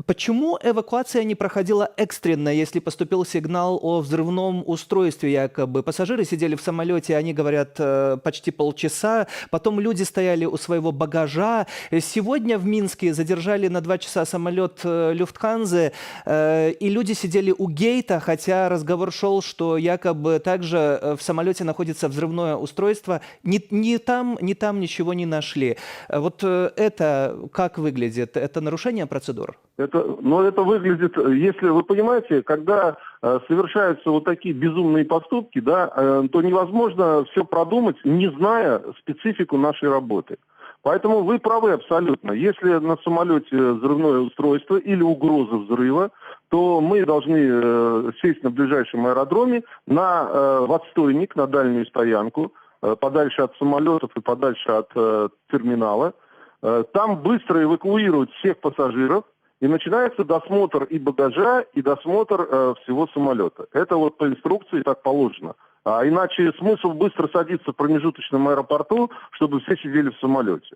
Speaker 1: Почему эвакуация не проходила экстренно, если поступил сигнал о взрывном устройстве якобы? Пассажиры сидели в самолете, они говорят, почти полчаса. Потом люди стояли у своего багажа. Сегодня в Минске задержали на 2 часа самолет Люфтханзы, и люди сидели у гейта, хотя разговор шел, что якобы также в самолете находится взрывное устройство. Ни там, ни там ничего не нашли. Вот это как выглядит? Это нарушение процедур?
Speaker 2: Но это выглядит, если вы понимаете, когда совершаются вот такие безумные поступки, да, то невозможно все продумать, не зная специфику нашей работы. Поэтому вы правы абсолютно. Если на самолете взрывное устройство или угроза взрыва, то мы должны сесть на ближайшем аэродроме в отстойник, на дальнюю стоянку, подальше от самолетов и подальше от терминала. Там быстро эвакуировать всех пассажиров, и начинается досмотр и багажа, и досмотр всего самолета. Это вот по инструкции так положено. А иначе смысл быстро садиться в промежуточном аэропорту, чтобы все сидели в самолете?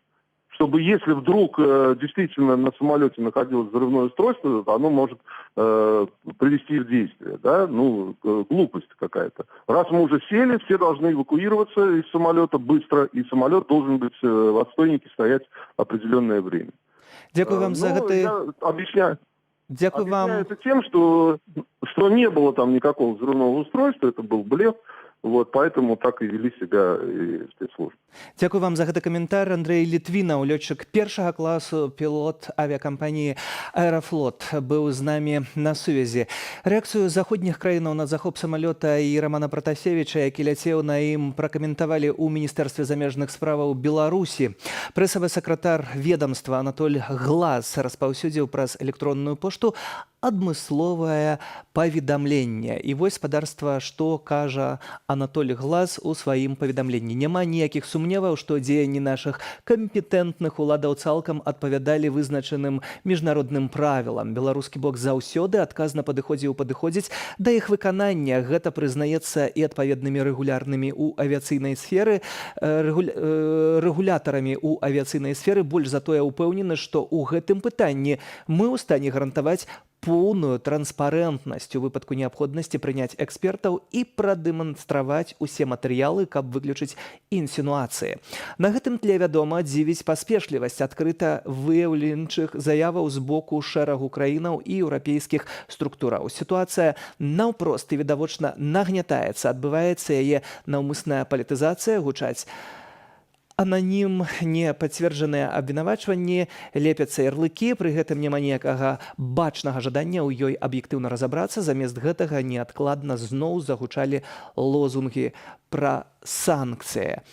Speaker 2: Чтобы если вдруг действительно на самолете находилось взрывное устройство, то оно может привести в действие. Да? Ну, глупость какая-то. Раз мы уже сели, все должны эвакуироваться из самолета быстро, и самолет должен быть в отстойнике стоять определенное время.
Speaker 1: Дзякую вам за
Speaker 2: Ну,
Speaker 1: гэты.
Speaker 2: Я объясняю.
Speaker 1: Дзякую вам.
Speaker 2: Объясняю это тем, что не было там никакого взрывного устройства, это был блеф, вот, поэтому так и вели себя и спецслужбы.
Speaker 1: Дзякую вам за гэты каментар. Андрэй Літвінаў, лётчык першага класу, пілот авіякампаніі «Аэрафлот», быў з намі на сувязі. Рэакцыю заходніх краінаў на захоп самалёта і Рамана Пратасевіча, які ляцеў на ім, пракаментавалі ў міністэрстве замежных справаў Беларусі. Прэсавы сакратар ведомства Анатоль Глаз распаўсюдзіў праз электронную пошту адмысловае паведамленне. І вось, спадарства, што кажа Анатоль Глаз у сваім паведамленні. Няма ніякіх сумневаў, што дзеянні нашых кампетэнтных уладаў цалкам адпавядалі вызначаным міжнародным правілам. Беларускі бок заўсёды адказна падыходзіў, падыходзіць да іх выканання. Гэта прызнаецца і адпаведнымі рэгулярнымі ў авіяцыйнай сферы рэгулятарамі ў авіяцыйнай сферы. Больш за тое, упэўнены, што ў гэтым пытанні мы ў стане гарантаваць поўную транспарэнтнасць, у выпадку неабходнасці прыняць экспертаў і прадэманстраваць усе матэрыялы, каб выключыць інсінуацыі. На гэтым тле, вядома, дзівіць паспешлівасць адкрыта выяўленчых заяваў з боку шэрагу краінаў і еўрапейскіх структураў. Сітуацыя наўпрост і відавочна нагнятаецца, адбываецца яе наўмысная палітызацыя, гучаць ананім не пацверджаныя абвінавачванні, лепяцца ярлыкі, пры гэтым няма ніякага бачнага жадання ў ёй аб'ектыўна разабрацца. Замест гэтага неадкладна зноў загучалі лозунгі пра санкцыі.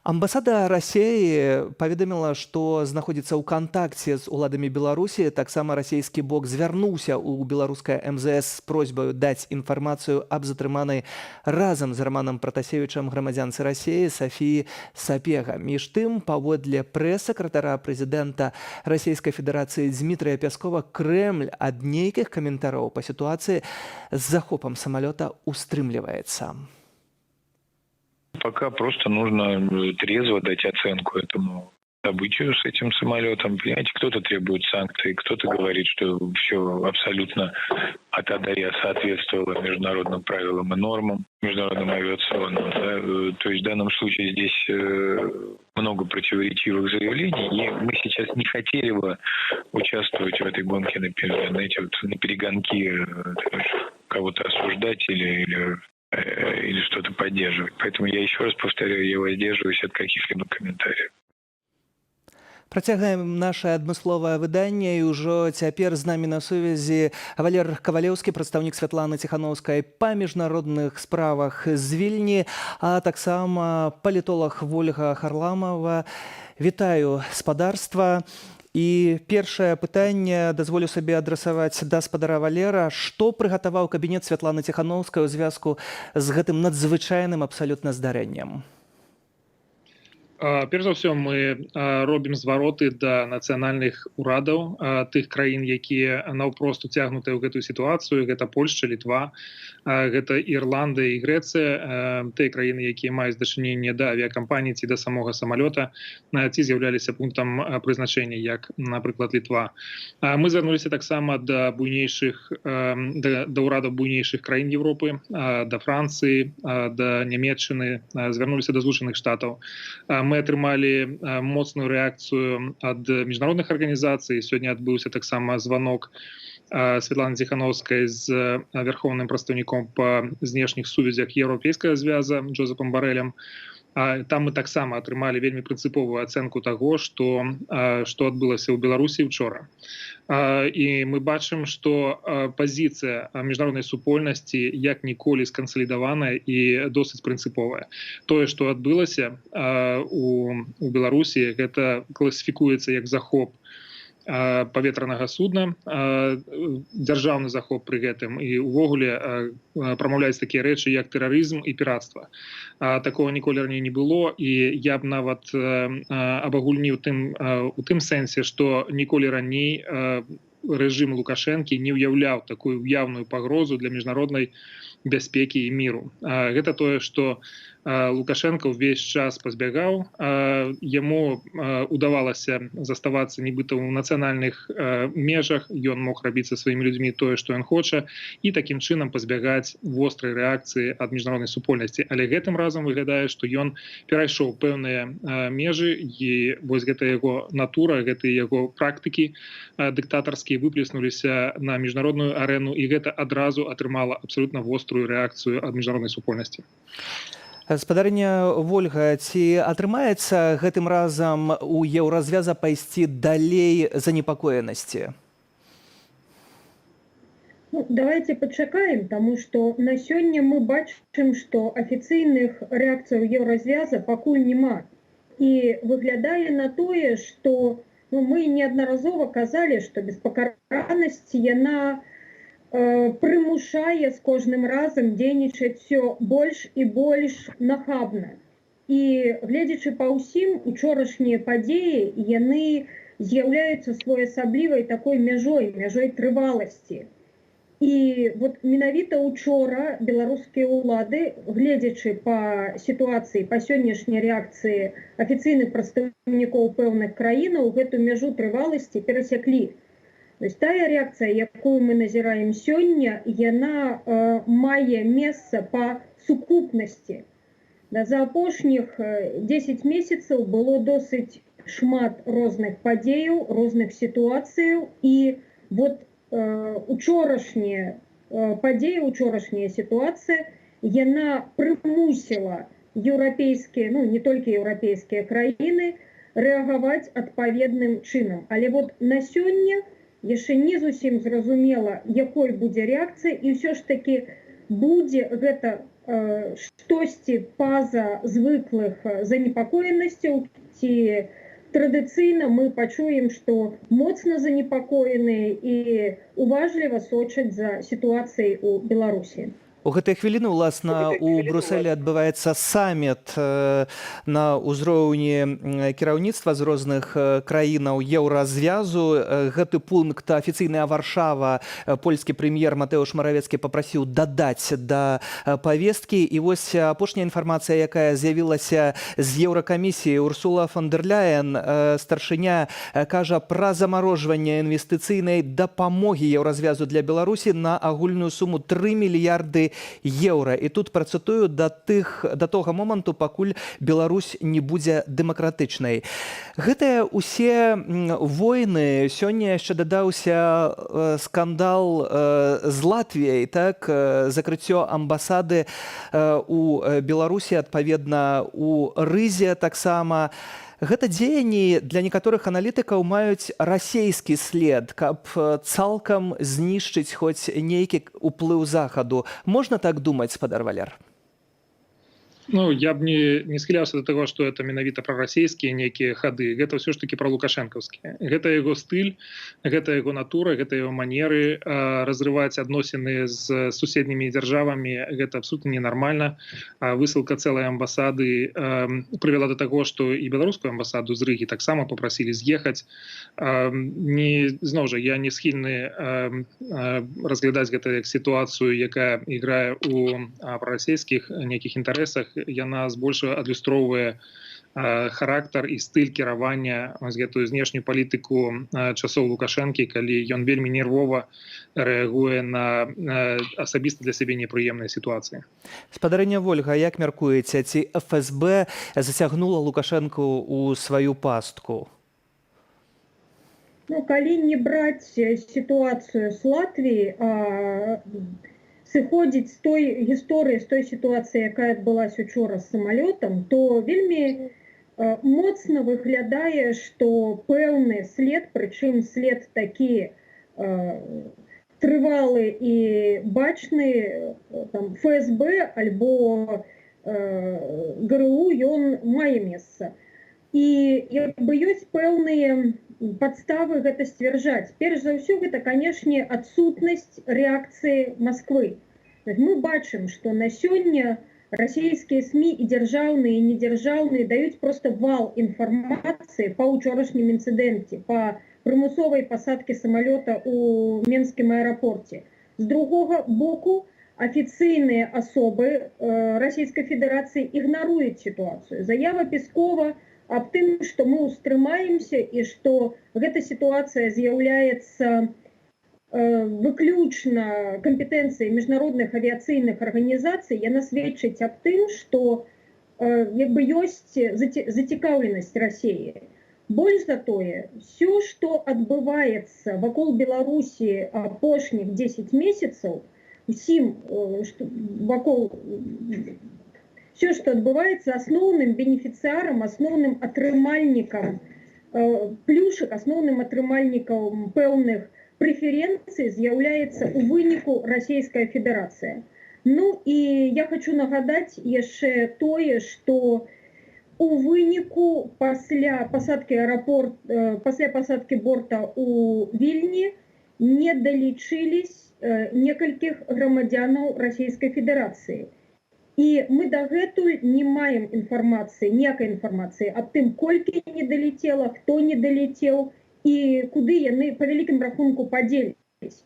Speaker 1: Амбасада Расеі паведаміла, што знаходзіцца ў кантакце з уладамі Беларусі. Таксама расійскі бок звярнуўся ў беларускае МЗС з просьбаю даць інфармацыю аб затрыманай разам з Раманам Пратасевічам грамадзянцы Расеі Сафіі Сапега. Між тым, паводле прэс-сакратара прэзідэнта Расійскай Федэрацыі Дзмітрыя Пяскова, Крэмль ад нейкіх каментароў па сітуацыі з захопам самалёта устрымліваецца.
Speaker 15: Пока просто нужно трезво дать оценку этому событию с этим самолетом. Понимаете, кто-то требует санкций, кто-то говорит, что все абсолютно от А до Я соответствовало международным правилам и нормам, международным авиационным. Да? То есть в данном случае здесь много противоречивых заявлений, и мы сейчас не хотели бы участвовать в этой гонке, знаете, вот на перегонки, кого-то осуждать или что-то поддерживать. Поэтому я еще раз повторяю, я воздерживаюсь от каких-либо комментариев.
Speaker 1: Працягваем наша адмысловае выданне, і ўжо цяпер з намі на сувязі Валер Кавалеўскі, прадстаўнік Святланы Ціханоўскай па міжнародных справах з Вільні, а таксама палітолаг Вольга Харламава. Вітаю, спадарства. І першае пытанне дазволю сабе адрасаваць да спадара Валера. Што прыгатаваў кабінет Святланы Ціханоўскай у звязку з гэтым надзвычайным абсалютна здарэннем?
Speaker 16: Перш за ўсё, мы робім звароты да нацыянальных урадаў тых краін, якія наўпрост уцягнутыя ў гэтую сітуацыю. Гэта Польшча, Літва, гэта Ірландыя і Грэцыя, тыя краіны, якія маюць дачыненне да авіякампаніі ці да самога самалёта, ці з'яўляліся пунктам прызначэння, як, напрыклад, Літва. Мы звярнуліся таксама да буйнейшых да ўрадаў буйнейшых краін Европы, да Францыі, да Нямеччыны, звярнуліся да Злучаных Штатаў. Мы атрымалі моцную рэакцыю ад міжнародных арганізацый. Сёння адбыўся таксама званок Светланы Ціханоўскай з вярхоўным прадстаўніком па знешніх сувязях Еўрапейскага звяза Джозепам Барэлем. Там мы таксама атрымалі вельмі прынцыповую ацэнку таго, што адбылася ў Беларусі учора. І мы бачым, што пазіцыя міжнароднай супольнасці як ніколі скансалідаваная і досыць прынцыповая. Тое, што адбылася у Беларусі, гэта класіфікуецца як захоп паветранага судна, дзяржаўны захоп пры гэтым, і увогуле прамаўляюць такія рэчы, як тэрарызм і піратства. Такого ніколі раней не было, і я б нават абагульніў тым у тым сэнсе, што ніколі раней рэжым Лукашэнкі не ўяўляў такую яўную пагрозу для міжнароднай бяспекі і міру. Гэта тое, што Лукашэнка ўвесь час пазбягаў. Яму удавалася заставацца нібыта ў нацыянальных межах, ён мог рабіць са сваімі людзьмі тое, што ён хоча, і такім чынам пазбягаць вострай рэакцыі ад міжнароднай супольнасці. Але гэтым разам выглядае, што ён перайшоў пэўныя межы, і вось гэта яго натура, гэтыя яго практыкі дыктатарскія выплеснуліся на міжнародную арэну, і гэта адразу атрымала абсалютна вострую рэакцыю ад міжнароднай супольнасці.
Speaker 1: Спадарыня Вольга, ці атрымаецца гэтым разам у Еўразвяза пайсці далей занепакоенасці?
Speaker 17: Ну, давайте пачакаем, таму што на сёння мы бачым, што афіцыйных рэакцыяў Еўразвяза пакуль няма. І выглядае на тое, што, ну, мы неаднаразова казалі, што беспакаранасць яна прымушае з кожным разам дзейнічаць все больш і больш нахабна. І, гледзячы па ўсім, учорашнія падзеі, яны з'яўляюцца своеасаблівай такой мяжой, мяжой трываласці. І вот менавіта учора беларускія ўлады, гледзячы па сітуацыі, па сённяшняй рэакцыі афіцыйных прадстаўнікоў пэўных краінаў, гэту мяжу трываласці перасяклі. То есть тая рэакцыя, якую мы назіраем сёння, яна мае месца па сукупнасці. Да, за апошніх 10 месяцаў было досыць шмат розных падзеяў, розных сітуацыяў, і вот учорашнія падзеі, учорашняя сітуацыя, яна прымусіла еўрапейскія, ну, не толькі еўрапейскія краіны рэагаваць адпаведным чынам. Але вот на сёння яшчэ не зусім зразумела, якой будзе рэакцыя, і ўсё ж такі будзе гэта штосьці па-за звыклых занепакоенасцяў, ці традыцыйна мы пачуем, што моцна занепакоеныя і уважліва сочаць за сітуацыяй у Беларусі.
Speaker 1: У гэтай хвіліны, уласна, у Брусселі адбываецца саміт на ўзроўні кіраўніцтва з розных краінаў Еўразвязу. Гэты пункт афіцыйная Варшава, польскі прэм'ер Матэуш Маравецкі папрасіў дадаць да павесткі. І вось апошняя інфармацыя, якая з'явілася з Еўракамісіі: Урсула фон дэр Ляен, старшыня, кажа пра замарожванне інвестыцыйнай дапамогі Еўразвязу для Беларусі на агульную суму 3 мільярды еўра. І тут працытую: да тога моманту, пакуль Беларусь не будзе дэмакратычнай. Гэтыя усе войны, сёння яшчэ дадаўся скандал з Латвіяй, так, закрыццё амбасады у Беларусі, адпаведна, у Рызе таксама. Гэта дзеянні для некаторых аналітыкаў маюць расейскі след, каб цалкам знішчыць хоць нейкі ўплыў Захаду. Можна так думаць, спадар Валер?
Speaker 16: Ну, я б не схіляўся до того, что это менавіта прарасійскія нейкія хады. Гэта ўсё ж таки пралукашэнкаўскія. Гэта яго стыль, гэта яго натура, гэта яго манеры разрываць адносіны з суседнімі дзяржавамі. Гэта абсолютно ненармальна. Высылка цэлай амбасады прывяла до таго, что і беларускую амбасаду з Рыгі таксама попросілі з'ехаць. Не, зноў жа, я не схільны разглядаць гэта як сітуацыю, якая іграе у прарасійскіх нейкіх інтарэсах. Яна збольшага адлюстроўвае характар і стыль кіравання, вось гэтую знешнюю палітыку часоў Лукашэнкі, калі ён вельмі нервова рэагуе на асабіста для сябе непрыемныя сітуацыі.
Speaker 1: Спадарыня Вольга, як мяркуеце, ці ФСБ зацягнула Лукашэнку ў сваю пастку?
Speaker 17: Ну, калі не браць сітуацыю з Латвіі, а сыходзіць з той гісторыі, з той сітуацыі, якая адбылася учора з самалётам, то вельмі моцна выглядае, што пэўны след, прычым след такі трывалы і бачны, там, ФСБ альбо ГРУ, ён мае месца. І як бы ёсць пэўныя падставы гэта сцвярджаць. Перш за ўсё, гэта, канешне, адсутнасць рэакцыі Масквы. Мы бачым, што на сёння расійскія СМІ, і дзяржаўныя, і недзяржаўныя, даюць проста вал інфармацыі па ўчорашнім інцыдэнце, па прымусовай пасадкі самалёта ў менскім аэрапорце. З другога боку, афіцыйныя асобы Расійскай Федэрацыі ігнаруюць сітуацыю. Заява Пескова аб тым, што мы ўстрымаемся і што гэта сітуацыя з'яўляецца выключна кампетэнцыяй міжнародных авіяцыйных арганізацый, яна сведчыць аб тым, што як бы ёсць зацікаўленасць Расіі. Больш за тое, все, што адбываецца вакол Беларусі апошніх 10 месяцаў, усім, што вакол, все, што адбываецца, асноўным бенефіцыарам, асноўным атрымальнікам плюшак, асноўным атрымальнікам пэўных прэферэнцый з'яўляецца ў выніку Расійская Федэрацыя. Ну і я хочу нагадаць яшчэ тое, што у выніку пасля пасадкі аэрапорт, пасля пасадкі борта у Вільні не далічылись некалькіх грамадзянаў Расійскай Федэрацыі. І мы дагэтуль не маем інфармацыі, ніякай інфармацыі аб тым, колькі не далецела, хто не далецеў і куды яны па вялікім рахунку падзелись.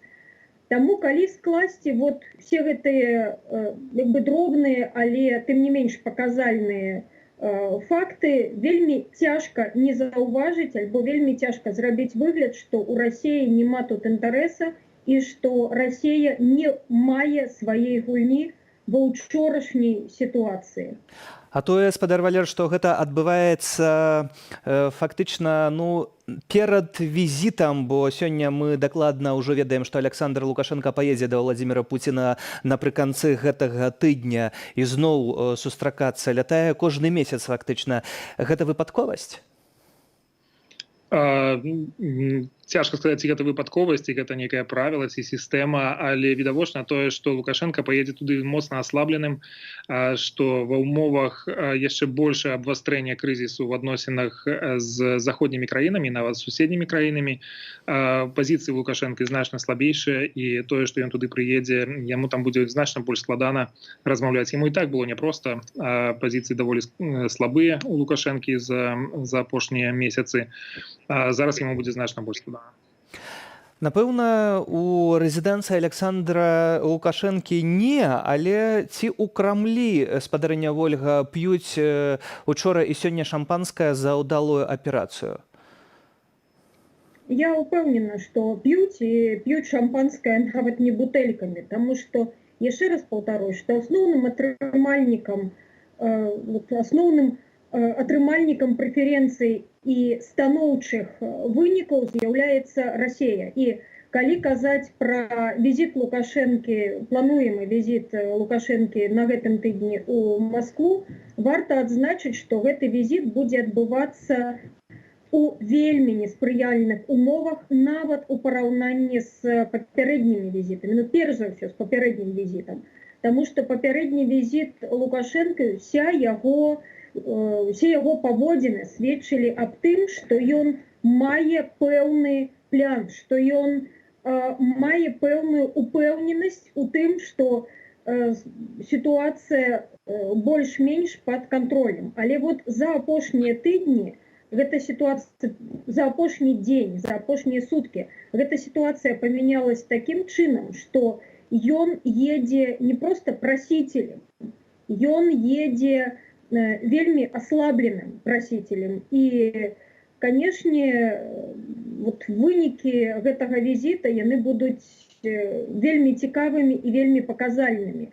Speaker 17: Таму калі скласці вот все гэтыя як бы дробныя, але тым не менш паказальныя факты, вельмі цяжка не заўважыць альбо вельмі цяжка зрабіць выгляд, што ў Расіі няма тут інтарэса і што Расія не мае сваёй гульні ва ўчорашняй сітуацыі.
Speaker 1: А тое, спадар Валер, што гэта адбываецца фактычна, ну, перад візітам, бо сёння мы дакладна ўжо ведаем, што Аляксандр Лукашэнка паедзе да Владзіміра Пуціна напрыканцы гэтага тыдня і зноў сустракацца, лятае кожны месяц фактычна. Гэта выпадковасць?
Speaker 16: Цяжка сказаць, ці гэта выпадковасць, ці гэта некае правіла, ці сістэма, але відавочна тое, што Лукашэнка паедзе туды моцна аслабленым, што ва ўмовах яшчэ большае абвастрэння крызісу ў адносінах з заходнімі краінамі, нават з суседнімі краінамі, пазіцыі Лукашэнкі значна слабейшыя, і тое, што ён туды прыедзе, яму там будзе значна больш складана размаўляць. Яму і так было няпроста, пазіцыі даволі слабыя у Лукашэнкі за апошнія месяцы. Зараз яму будзе значна больш складана.
Speaker 1: Напэўна, у рэзідэнцыі Аляксандра Лукашэнкі не, але ці ў Крамлі, спадарыня Вольга, п'юць учора і сёння шампанскае за ўдалую аперацыю?
Speaker 17: Я ўпэўнена, што п'юць, і п'юць шампанскае нават не бутэлькамі, таму што, яшчэ раз паўтарусь, што асноўным атрымальнікам, вот, асноўным атрымальнікам прэферэнцый і станоўчых вынікаў з'яўляецца Расія. І Калі казаць пра візіт Лукашэнкі, плануемы візіт Лукашэнкі на гэтым тыдні у Маскву, варта адзначыць, што гэты візіт будзе адбывацца у вельмі неспрыяльных умовах, нават у параўнанні з папярэднімі візітамі, ну, перш за ўсё з папярэднім візітам. Таму што папярэдні візіт Лукашэнкі, усе яго паводзіны сведчылі аб тым, што ён мае пэўны план, што ён мае пэўную упэўненасць у тым, што сітуацыя больш-менш пад кантролем. Але вот за апошнія тыдні гэта сітуацыя, за апошні дзень, за апошнія суткі гэта сітуацыя памянялась такім чынам, што ён едзе не проста прасіцелем, ён едзе вельмі аслабленым прасіцелем. І, канешне, вот вынікі гэтага візіта, яны будуць вельмі цікавымі і вельмі паказальнымі.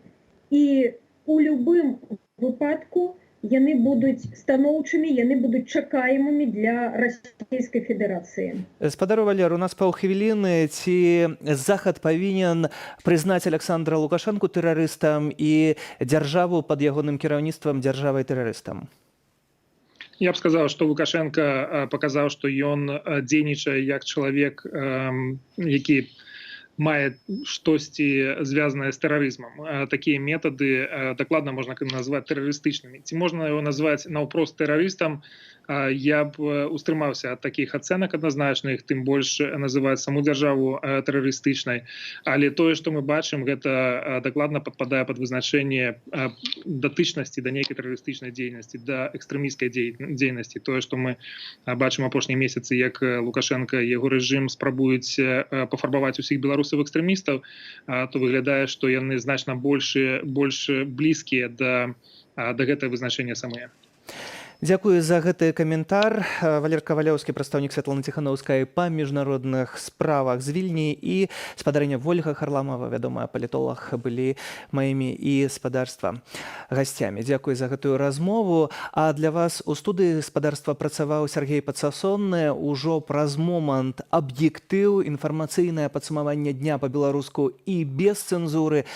Speaker 17: І у любым выпадку яны будуць станоўчымі, яны будуць чакаемымі для Расійскай Федэрацыі.
Speaker 1: Спадар Валер, у нас паўхвіліны. Ці Захад павінен прызнаць Аляксандра Лукашэнку тэрарыстам і дзяржаву пад ягоным кіраўніцтвам дзяржавай тэрарыстам?
Speaker 16: Я б сказаў, што Лукашэнка паказаў, што ён дзейнічае як чалавек, які мае штосьці звязанае з тэрарызмам. Такія метады дакладна можна назваць тэрарыстычнымі. Ці можна его назваць наўпрост тэрарыстам, я б устрымаўся ад такіх ацэнак адназначных, тым больш называць саму дзяржаву тэрарыстычнай. Але тое, што мы бачым, гэта дакладна падпадае пад вызначэнне датычнасці да нейкай тэрарыстычнай дзейнасці, да экстрэмісцкай дзейнасці. Тое, што мы бачым апошнія месяцы, як Лукашэнка і яго рэжым спрабуюць пафарбаваць усіх беларусаў экстрэмістаў, то выглядае, што яны значна больш блізкія да гэтага вызначэння самыя.
Speaker 1: Дзякую за гэты каментар. Валер Кавалёўскі, прадстаўнік Святланы Ціханаўскай па міжнародных справах з Вільні, і спадарыня Вольга Харламава, вядомая палітолаг, былі маімі і спадарства гасцямі. Дзякую за гэтую размову. А для вас у студыі спадарства працаваў Сяргей Падсасонны. Ужо праз момант аб'ектыў, інфармацыйнае падсумаванне дня па-беларуску і без цэнзуры.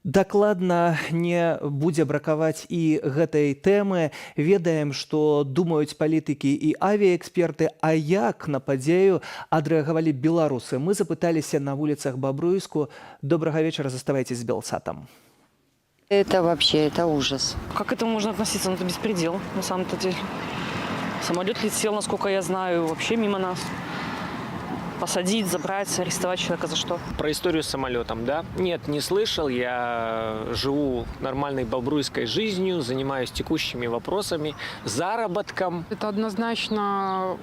Speaker 1: Дакладна не будзе бракаваць і гэтай тэмы. Ведаем, што думаюць палітыкі і авіяэксперты, а як на падзею адрэагавалі беларусы. Мы запыталіся на вуліцах Бабруйску. Добрага вечара, заставайцеся з Белсатам.
Speaker 18: Это вообще, это ужас.
Speaker 7: Как к этому можно относиться? Ну, это беспредел, на самом-то деле. Самолет летел, насколько я знаю, вообще мимо нас. Посадить, забрать, арестовать человека за что?
Speaker 19: Про историю с самолетом, да? Нет, не слышал. Я живу нормальной бобруйской жизнью, занимаюсь текущими вопросами, заработком.
Speaker 20: Это однозначно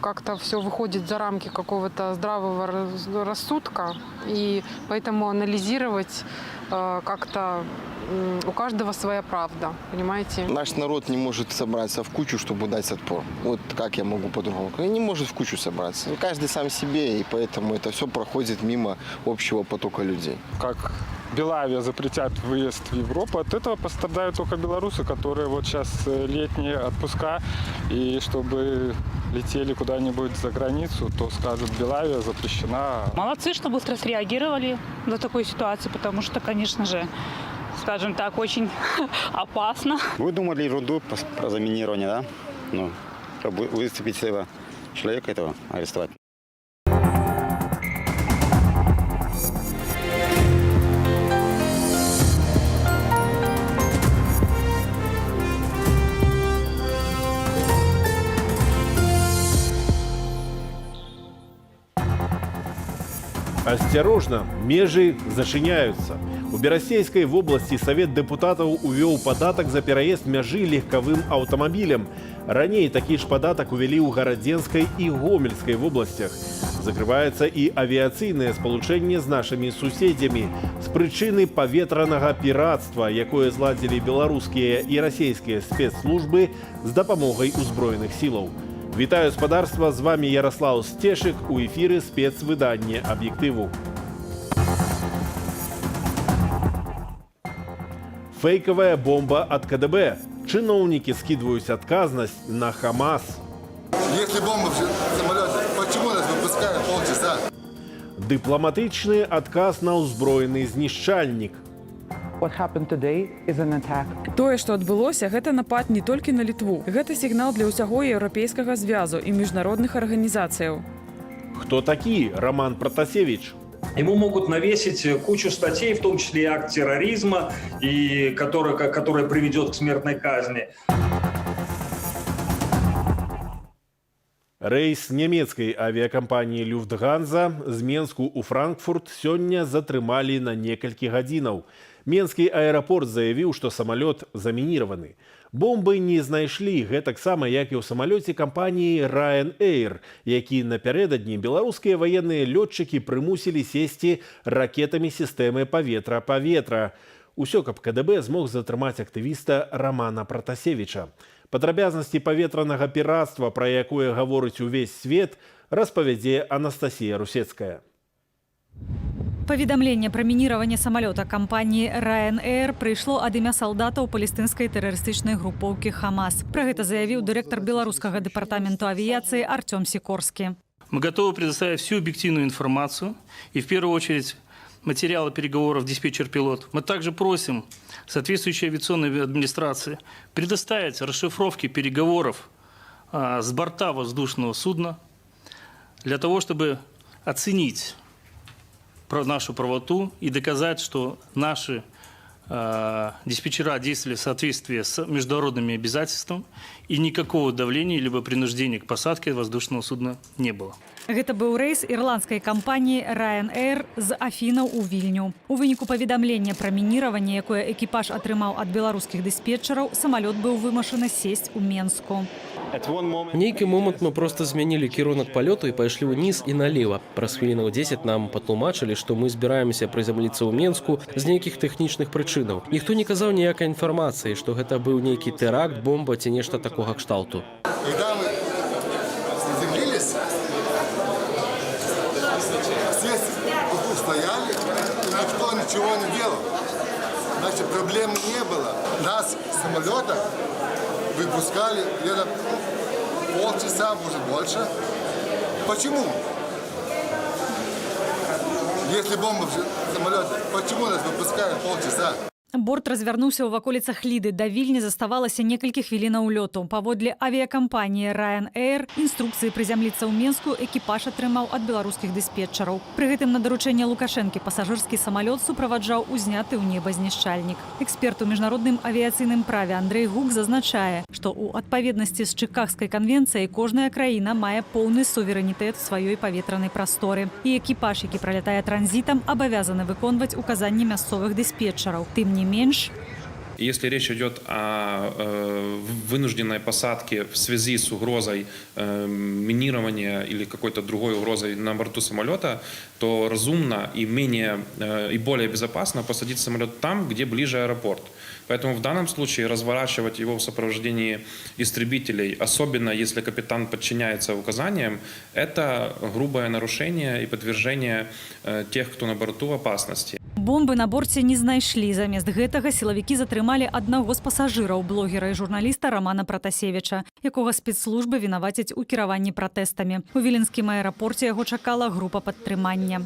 Speaker 20: как-то все выходит за рамки какого-то здравого рассудка, и поэтому анализировать как-то у каждого своя правда, понимаете?
Speaker 21: Наш народ не может собраться в кучу, чтобы дать отпор. Вот как я могу по-другому? Не может в кучу собраться. Каждый сам себе, и поэтому это все проходит мимо общего потока людей.
Speaker 22: Как Белавиа запретят выезд в Европу, от этого пострадают только белорусы, которые вот сейчас летние отпуска, и чтобы летели куда-нибудь за границу, то скажут, Белавиа запрещена.
Speaker 23: Молодцы, что быстро среагировали на такую ситуацию, потому что, конечно же, скажем так, очень опасно.
Speaker 24: Выдумали ерунду про заминирование, да? Ну, чтобы выступить этого человека, этого арестовать.
Speaker 25: Асцярожна, межы зачыняюцца. У Берасцейскай вобласці Савет дэпутатаў увёў падатак за пераезд мяжы легкавым аўтамабілем. Раней такі ж падатак увялі ў Гарадзенскай і Гомельскай вобласцях. Закрываецца і авіяцыйнае спалучэнне з нашымі суседзямі з прычыны паветранага пірацтва, якое зладзілі беларускія і расійскія спецслужбы з дапамогай узброеных сілаў. Вітаю, спадарства, з вамі Яраслаў Сцешык, у эфіры спецвыданне «Аб'ектыву». Фейковая бомба от КДБ. Чиновники скидывают отказность на Хамас.
Speaker 4: Если бомба в самолете, почему нас выпускают полчаса?
Speaker 25: Дыпламатычны адказ на ўзброены знішчальнік.
Speaker 14: Тое, што адбылося, гэта напад не толькі на Літву. Гэта сігнал для ўсяго Еўрапейскага звязу і міжнародных арганізацыяў.
Speaker 25: Хто такі Роман Протасевич?
Speaker 3: Ему могут навесить кучу статей, в том числе и акт терроризма, и который приведет к смертной казни.
Speaker 25: Рэйс нямецкай авіякампаніі Люфтганза з Менску ў Франкфурт сёння затрымалі на некалькі гадзінаў. Менскі аэрапорт заявіў, што самалёт замініраваны. Бомбы не знайшлі, гэтаксама, як і ў самалёце кампаніі Ryanair, які напярэдадні беларускія ваенныя лётчыкі прымусілі сесці ракетамі сістэмы паветра-паветра. Усё, каб КДБ змог затрымаць актывіста Рамана Пратасевіча. Падрабязнасці паветранага піратства, пра якое гаворыць увесь свет, распавядзе Анастасія Русецкая.
Speaker 6: Паведамленне пра мініраванне самалёта кампаніі Ryanair прыйшло ад імя салдатаў палестынскай тэрарыстычнай групоўкі «Хамас». Пра гэта заявіў дырэктар беларускага дэпартаменту авіяцыі Артём Сікорскі.
Speaker 8: Мы готовы предоставить всю объективную информацию и, в первую очередь, материалы переговоров диспетчер-пилот. Мы также просим соответствующей авиационной администрации предоставить расшифровки переговоров с борта воздушного судна для того, чтобы оценить нашу правоту и доказать, что наши диспетчера действовали в соответствии с международными обязательствами и никакого давления либо принуждения к посадке воздушного судна не было.
Speaker 6: Гэта быў рэйс ірландскай кампаніі Ryanair з Афінаў у Вільню. У выніку паведамлення пра мініраванне, якое экіпаж атрымаў ад беларускіх дыспетчараў, самалёт быў вымушаны сесть у Менску.
Speaker 9: У нейкі момант мы проста змянілі кірунак палёту і пайшлі ўніз і налева. Праз хвілінаў 10 нам патлумачылі, што мы збіраемся прызямліцца ў Менску з нейкіх тэхнічных прычынаў. Ніхто не казаў ніякай інфармацыі, што гэта быў нейкі тэракт, бомба ці нешта такога кшталту.
Speaker 4: Когда мы приземлились, все стояли, и никто ничего не делал. Значит, проблем не было. Нас с самолета выпускали где-то полчаса, может больше. Почему? Если бомба в самолете, почему нас выпускали полчаса?
Speaker 6: Борт развярнуўся ў ваколіцах Ліды. Да Вільні заставалася некалькі хвілінаў лёту. Паводле авіякампаніі Ryanair, інструкцыі прызямліцца ў Менску экіпаж атрымаў ад беларускіх дыспетчараў. Пры гэтым на даручэнне Лукашэнкі пасажырскі самалёт суправаджаў узняты ў неба знішчальнік. Эксперт у міжнародным авіяцыйным праве Андрэй Гук зазначае, што ў адпаведнасці з Чыкагскай канвенцыяй кожная краіна мае поўны суверэнітэт сваёй паветранай прасторы. І экіпаж, які пралятае транзітам, абавязаны выконваць указанні мясцовых дыспетчараў. Тым не менш.
Speaker 10: Если речь идет о вынужденной посадке в связи с угрозой минирования или какой-то другой угрозой на борту самолета, то разумно и менее и более безопасно посадить самолет там, где ближе аэропорт. Поэтому в данном случае разворачивать его в сопровождении истребителей, особенно если капитан подчиняется указаниям, это грубое нарушение и подвержение тех, кто на борту, опасности.
Speaker 6: Бомбы на борце не знайшлі. Замест гэтага сілавікі затрымалі аднаго з пасажыраў, блогера і журналіста Рамана Пратасевіча, якога спецслужбы вінавацяць у кіраванні пратэстамі. У віленскім аэрапорце яго чакала група падтрымання.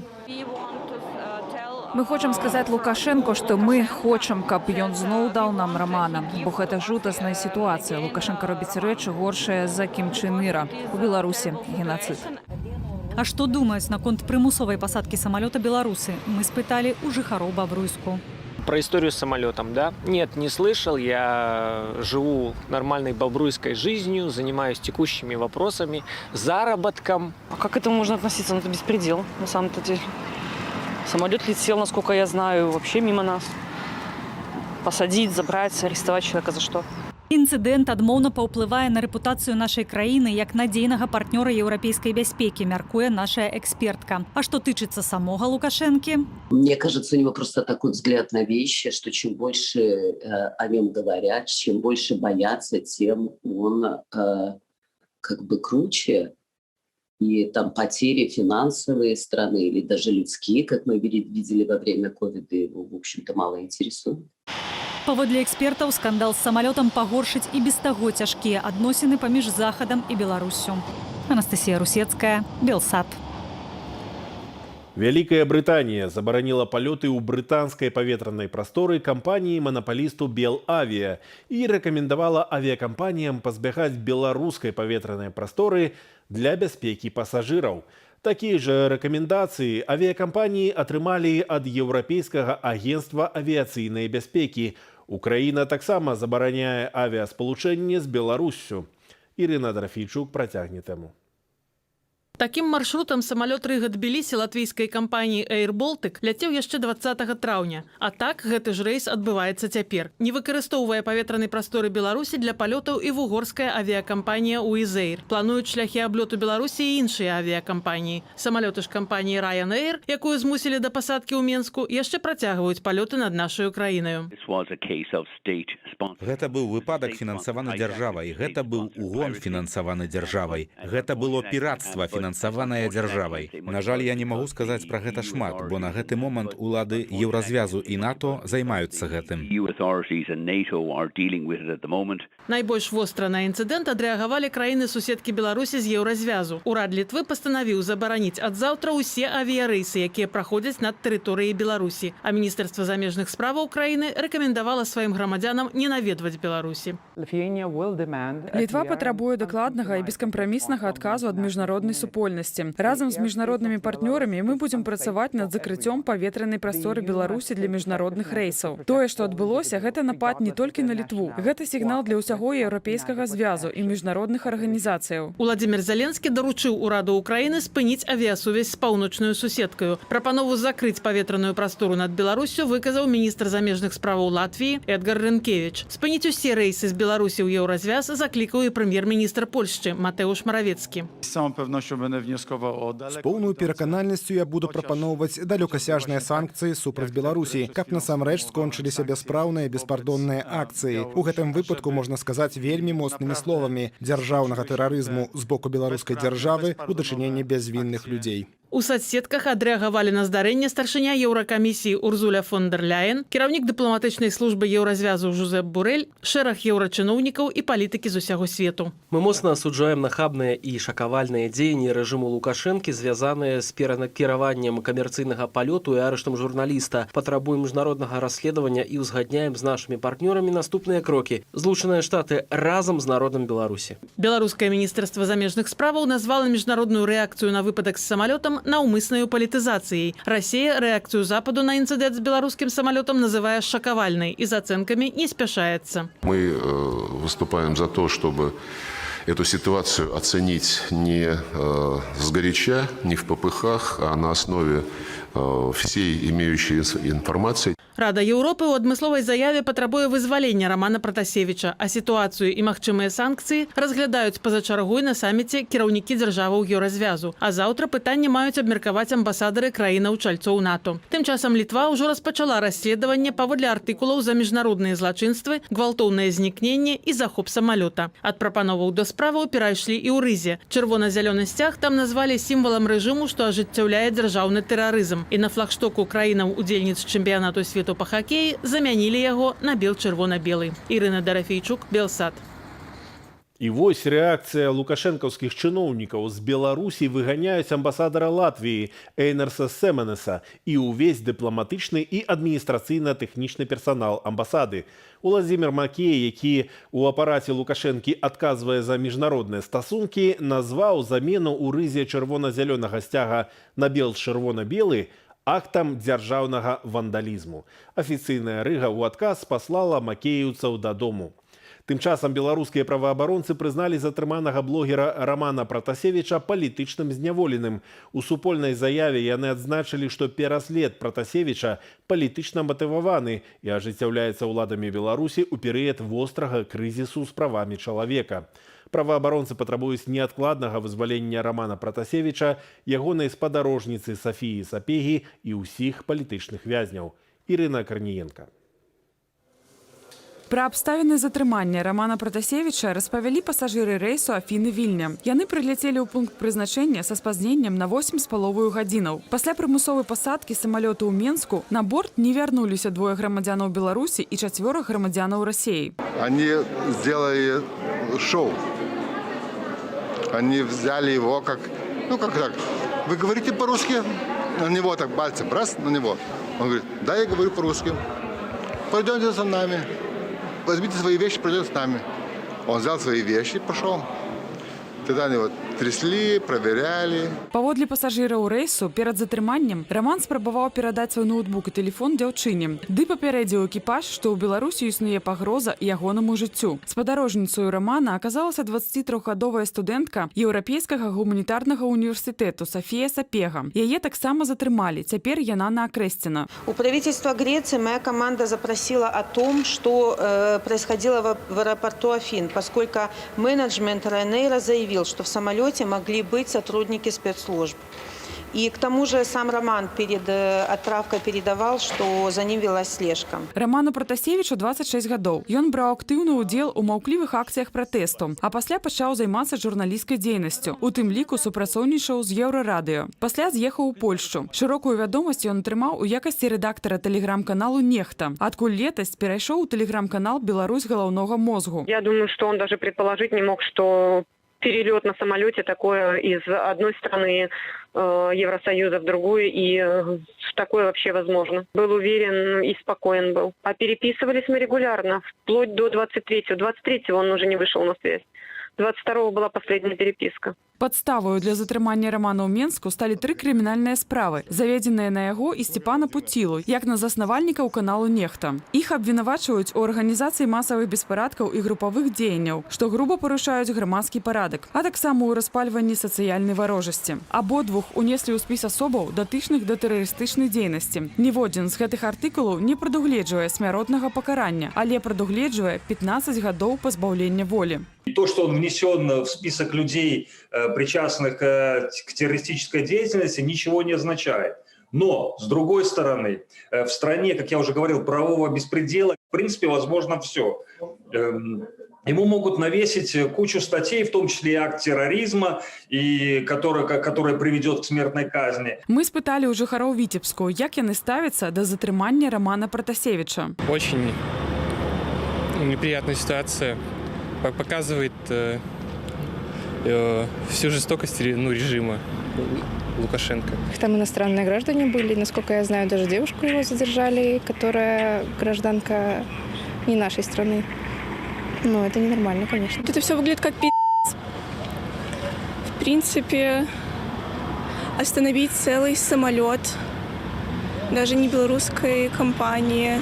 Speaker 26: Мы хочам сказаць Лукашэнку, што мы хочам, каб ён зноў даў нам Рамана, бо гэта жудасная сітуацыя. Лукашэнка робіць рэчы горшыя за Кім Чэн Іра. У Беларусі генацыд.
Speaker 6: А што думаюць наконт прымусовай пасадкі самалёта беларусы, мы спыталі у жыхароў Бабруйску.
Speaker 19: Про историю с самолетом, да? Нет, не слышал. Я живу нормальной бобруйской жизнью, занимаюсь текущими вопросами, заработком.
Speaker 7: А как к этому можно относиться? Ну, это беспредел, на самом-то деле. Самолет летел, насколько я знаю, вообще мимо нас. Посадить, забрать, арестовать человека за что?
Speaker 6: Інцыдэнт адмоўна паўплывае на рэпутацыю нашай краіны як надзейнага партнёра еўрапейскай бяспекі, мяркуе наша экспертка. А што тычыцца самога Лукашэнкі?
Speaker 27: Мне кажется, у него просто такой взгляд на вещи, что чем больше о нем говорят, чем больше боятся, тем он как бы круче. И там потери финансовые страны или даже людские, как мы видели во время ковида, его, в общем-то, мало интересует.
Speaker 6: Паводле экспертаў, скандал з самалётам пагоршыць і без таго цяжкія адносіны паміж Захадам і Беларуссю. Анастасія Русецкая, Белсат.
Speaker 25: Вялікая Брытанія забараніла палёты ў брытанскай паветранай прасторы кампаніі-манапалісту Белавіа і рэкамендавала авіякампаніям пазбягаць беларускай паветранай прасторы для бяспекі пасажыраў. Такія жа рэкамендацыі авіякампаніі атрымалі ад Еўрапейскага агенцтва авіяцыйнай бяспекі. Украіна таксама забараняе авіаспалучэнне з Беларуссю. Ірына Драфійчук працягне тэму.
Speaker 2: Такім маршрутам самалёт Рыга-Тбілісі латвійскай кампаніі Air Baltic ляцеў яшчэ 20 траўня. А так гэты ж рэйс адбываецца цяпер. Не выкарыстоўвае паветранай прасторы Беларусі для палётаў і вугорская авіякампанія Wizz. Плануюць шляхі аблёту Беларусі і іншыя авіякампаніі. Самалёты ж кампаніі Ryanair, якую змусілі да пасадкі ў Менску, яшчэ працягваюць палёты над нашаю краінаю.
Speaker 5: Гэта быў выпадак, фінансаваны дзяржавай. Гэта быў угон, фінансаваны дзяржавай. Гэта было пірацтва, фінансаванае дзяржавай. На жаль, я не магу сказаць пра гэта шмат, бо на гэты момант улады Еўразвязу і НАТО займаюцца гэтым.
Speaker 2: Найбольш востра на інцыдэнт адрэагавалі краіны суседкі Беларусі з Еўразвязу. Урад Літвы пастанавіў забараніць ад заўтра ўсе авіярэйсы, якія праходзяць над тэрыторыяй Беларусі. А міністэрства замежных справаў краіны рэкамендавала сваім грамадзянам не наведваць Беларусі.
Speaker 14: Літва патрабуе дакладнага і бескампраміснага адказу ад міжнароднай супольнасці. Разам з міжнароднымі партнёрамі мы будзем працаваць над закрыццём паветранай прасторы Беларусі для міжнародных рэйсаў. Тое, што адбылося, гэта напад не толькі на Літву. Гэта сігнал для ўсяго Еўрапейскага звязу і міжнародных арганізацыяў.
Speaker 2: Уладзімир Зяленскі даручыў ураду Украіны спыніць авіясувязь з паўночнаю суседкаю. Прапанову закрыць паветраную прастору над Беларуссю выказаў міністр замежных справаў Латвіі Эдгар Рынкевіч. Спыніць усе рэйсы з Беларусі ў Еўразвяз заклікаў і прэм'ер-міністр Польшчы Матэуш Маравецкі.
Speaker 11: Z całą pewnością będę wnioskował o
Speaker 12: З поўнай пераканальнасцю я буду прапаноўваць далёкасяжныя санкцыі супраць Беларусі, каб насамрэч скончыліся бяспраўныя, беспардонныя акцыі. У гэтым выпадку можна сказаць вельмі моцнымі словамі: дзяржаўнага тэрарызму з боку беларускай дзяржавы у дачыненні бязвінных людзей.
Speaker 2: У сацсетках адрэагавалі на здарэнне старшыня Еўракамісіі Урзуля фон дэр Ляен, кіраўнік дыпламатычнай службы Еўразвязу Жузеп Бурэль, шэраг еўрачыноўнікаў і палітыкі з усяго свету.
Speaker 9: Мы моцна асуджаем нахабныя і шакавальныя дзеянні рэжыму Лукашэнкі, звязаныя з перанакіраваннем камерцыйнага палёту і арыштам журналіста. Патрабуем міжнароднага расследавання і ўзгадняем з нашымі партнёрамі наступныя крокі. Злучаныя Штаты разам з народам Беларусі.
Speaker 2: Беларускае міністэрства замежных справаў назвала міжнародную рэакцыю на выпадак з самалётам наўмыснаю палітызацыяй. Расія рэакцыю Западу на інцыдэнт з беларускім самалётам называе шакавальнай і з ацэнкамі не спяшаецца.
Speaker 13: Мы выступаем за то, чтобы эту ситуацию оценить не сгоряча, не впопыхах, а на основе всей имеющейся информации.
Speaker 2: Рада Еўропы ў адмысловай заяве патрабуе вызвалення Рамана Пратасевіча, а сітуацыю і магчымыя санкцыі разглядаюць па-за чаргой на саміце кіраўнікі дзяржаваў Еўразвязу. А заўтра пытанне маюць абмеркаваць амбасадары краінаў-чальцоў НАТО. Тым часам Літва ўжо распачала расследаванне паводле артыкулаў за міжнародныя злачынствы, гвалтоўнае знікненне і захоп самалёта. Ад прапановаў да справаў перайшлі і ў Рызе. Чырвона-зялёны сцяг там назвалі сімвалам рэжыму, што ажыццяўляе дзяржаўны тэрарызм. І на флагштоку краінаў-удзельніц чэмпіянату свету па хакеі замянілі яго на бел-чырвона-белы. Ірына Дарафейчук, Белсат.
Speaker 25: І вось рэакцыя лукашэнкаўскіх чыноўнікаў: з Беларусі выганяюць амбасадара Латвіі Эйнарса Семанеса і ўвесь дыпламатычны і адміністрацыйна-тэхнічны персанал амбасады. Уладзімир Макей, які ў апараце Лукашэнкі адказвае за міжнародныя стасункі, назваў замену ў Рызе чырвона-зялёнага сцяга на бел-чырвона-белы актам дзяржаўнага вандалізму. Афіцыйная Рыга ў адказ паслала макееўцаў дадому. Тым часам беларускія праваабаронцы прызналі затрыманага блогера Рамана Пратасевіча палітычным зняволеным. У супольнай заяве яны адзначылі, што пераслед Пратасевіча палітычна матываваны і ажыццяўляецца ўладамі Беларусі ў перыяд вострага крызісу з правамі чалавека. Праваабаронцы патрабуюць неадкладнага вызвалення Рамана Пратасевіча, ягонай спадарожніцы Сафіі Сапегі і ўсіх палітычных вязняў. Ірына Карніенка.
Speaker 14: Пра абставіны затрымання Рамана Пратасевіча распавялі пасажыры рэйсу Афіны-Вільня. Яны прыляцелі ў пункт прызначэння са спазненнем на 8,5 гадзінаў. Пасля прымусовай пасадкі самалёту ў Менску на борт не вярнуліся двое грамадзянаў Беларусі і чацвёра грамадзянаў Расеі.
Speaker 4: Они сделали шоу. Они взяли его как, ну как так, вы говорите по-русски? На него так пальцем, раз, на него. Он говорит: «Да, я говорю по-русски. Пойдемте со нами. Возьмите свои вещи, пойдемте с нами». Он взял свои вещи, пошел. Тогда они его трясли, проверяли.
Speaker 14: Паводле пасажыраў рэйсу, перад затрыманнем Раман спрабаваў перадаць свой ноўтбук і тэлефон дзяўчыне. Ды папярэдзіў экіпаж, што ў Беларусі існуе пагроза ягонаму жыццю. Спадарожніцаю Рамана аказалася 23гадовая студэнтка Еўрапейскага гуманітарнага універсітэту Сафія Сапега. Яе таксама затрымалі. Цяпер яна на Акрэсціна.
Speaker 1: У правительства Греции моя команда запросила о том, что происходило в аэропорту Афин, поскольку менеджмент Ryanair заявил, что в самолете могли быть сотрудники спецслужб. И к тому же сам Роман перед отправкой передавал, что за ним велась слежка.
Speaker 14: Раману Пратасевічу 26 гадоў. Ён браў актыўны ўдзел у маўклівых акцыях пратэсту, а пасля пачаў займацца журналісцкай дзейнасцю. У тым ліку супрацоўнічаў з Еўрарадыё. Пасля з'ехаў у Польшчу. Шырокую вядомасць ён атрымаў у якасці рэдактара тэлеграм-каналу «Нехта», адкуль летась перайшоў у тэлеграм-канал «Беларусь галаўнога мозгу».
Speaker 15: Я думаю, что он даже предположить не мог, что перелет на самолете такое из одной страны Евросоюза в другую, и такое вообще возможно. Был уверен и спокоен был. А переписывались мы регулярно, вплоть до 23-го. 23-го он уже не вышел на связь. 22-го была последняя переписка.
Speaker 14: Падставаю для затрымання Рамана ў Менску сталі тры крымінальныя справы, заведзеныя на яго і Сцепана Пуцілу, як на заснавальнікаў каналу «Нехта». Іх абвінавачваюць у арганізацыі масавых беспарадкаў і групавых дзеянняў, што груба парушаюць грамадскі парадак, а таксама ў распальванні сацыяльнай варожасці. Абодвух унеслі ў спіс асобаў, датычных да тэрарыстычнай дзейнасці. Ніводзін з гэтых артыкулаў не прадугледжвае смяротнага пакарання, але прадугледжвае 15 гадоў пазбаўлення волі.
Speaker 3: И то, что он внесен в список людей, причастных к террористической деятельности, ничего не означает. Но, с другой стороны, в стране, как я уже говорил, правового беспредела, в принципе, возможно все. Ему могут навесить кучу статей, в том числе и акт терроризма, и который приведет к смертной казни.
Speaker 14: Мы спыталі ў жыхароў Віцебску, як яны ставяцца да затрымання Рамана Пратасевіча.
Speaker 16: Очень неприятная ситуация. Показывает всю жестокость, ну, режима Лукашенко.
Speaker 17: Там иностранные граждане были, насколько я знаю, даже девушку его задержали, которая гражданка не нашей страны. Ну, это ненормально, конечно.
Speaker 18: Это все выглядит как пи***ц. В принципе, остановить целый самолет, даже не белорусской компании,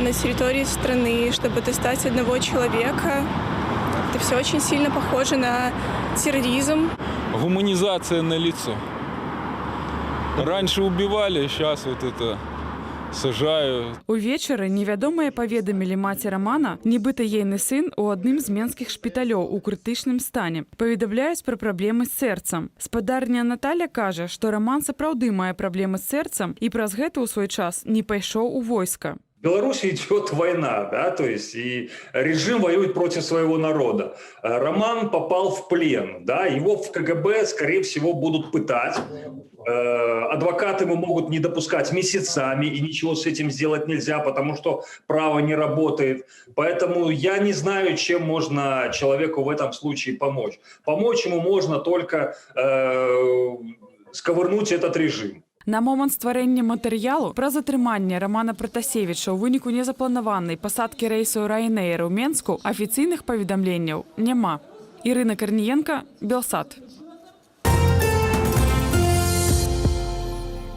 Speaker 18: на территории страны, чтобы достать одного человека, это все очень сильно похоже на терроризм.
Speaker 20: Гуманизация на лицо. Раньше убивали, сейчас вот это сажают.
Speaker 14: Увечары невядомыя паведамілі маці Рамана, нібыта ейны сын у адным з менскіх шпіталёў у крытычным стане. Паведамляюць пра праблемы з сэрцам. Спадарня Наталя кажа, што Раман сапраўды мае праблемы з сэрцам і праз гэта ў свой час не пайшоў у войска.
Speaker 3: В Беларуси идет война, да, то есть и режим воюет против своего народа. Роман попал в плен, да, его в КГБ, скорее всего, будут пытать. Адвокаты ему могут не допускать месяцами, и ничего с этим сделать нельзя, потому что право не работает. Поэтому я не знаю, чем можно человеку в этом случае помочь. Помочь ему можно только сковырнуть этот режим.
Speaker 14: На момант стварэння матэрыялу пра затрыманне Рамана Пратасевіча ў выніку незапланаванай пасадкі рэйсу Ryanair у Менску афіцыйных паведамленняў няма. Ірына Карніенка, Белсат.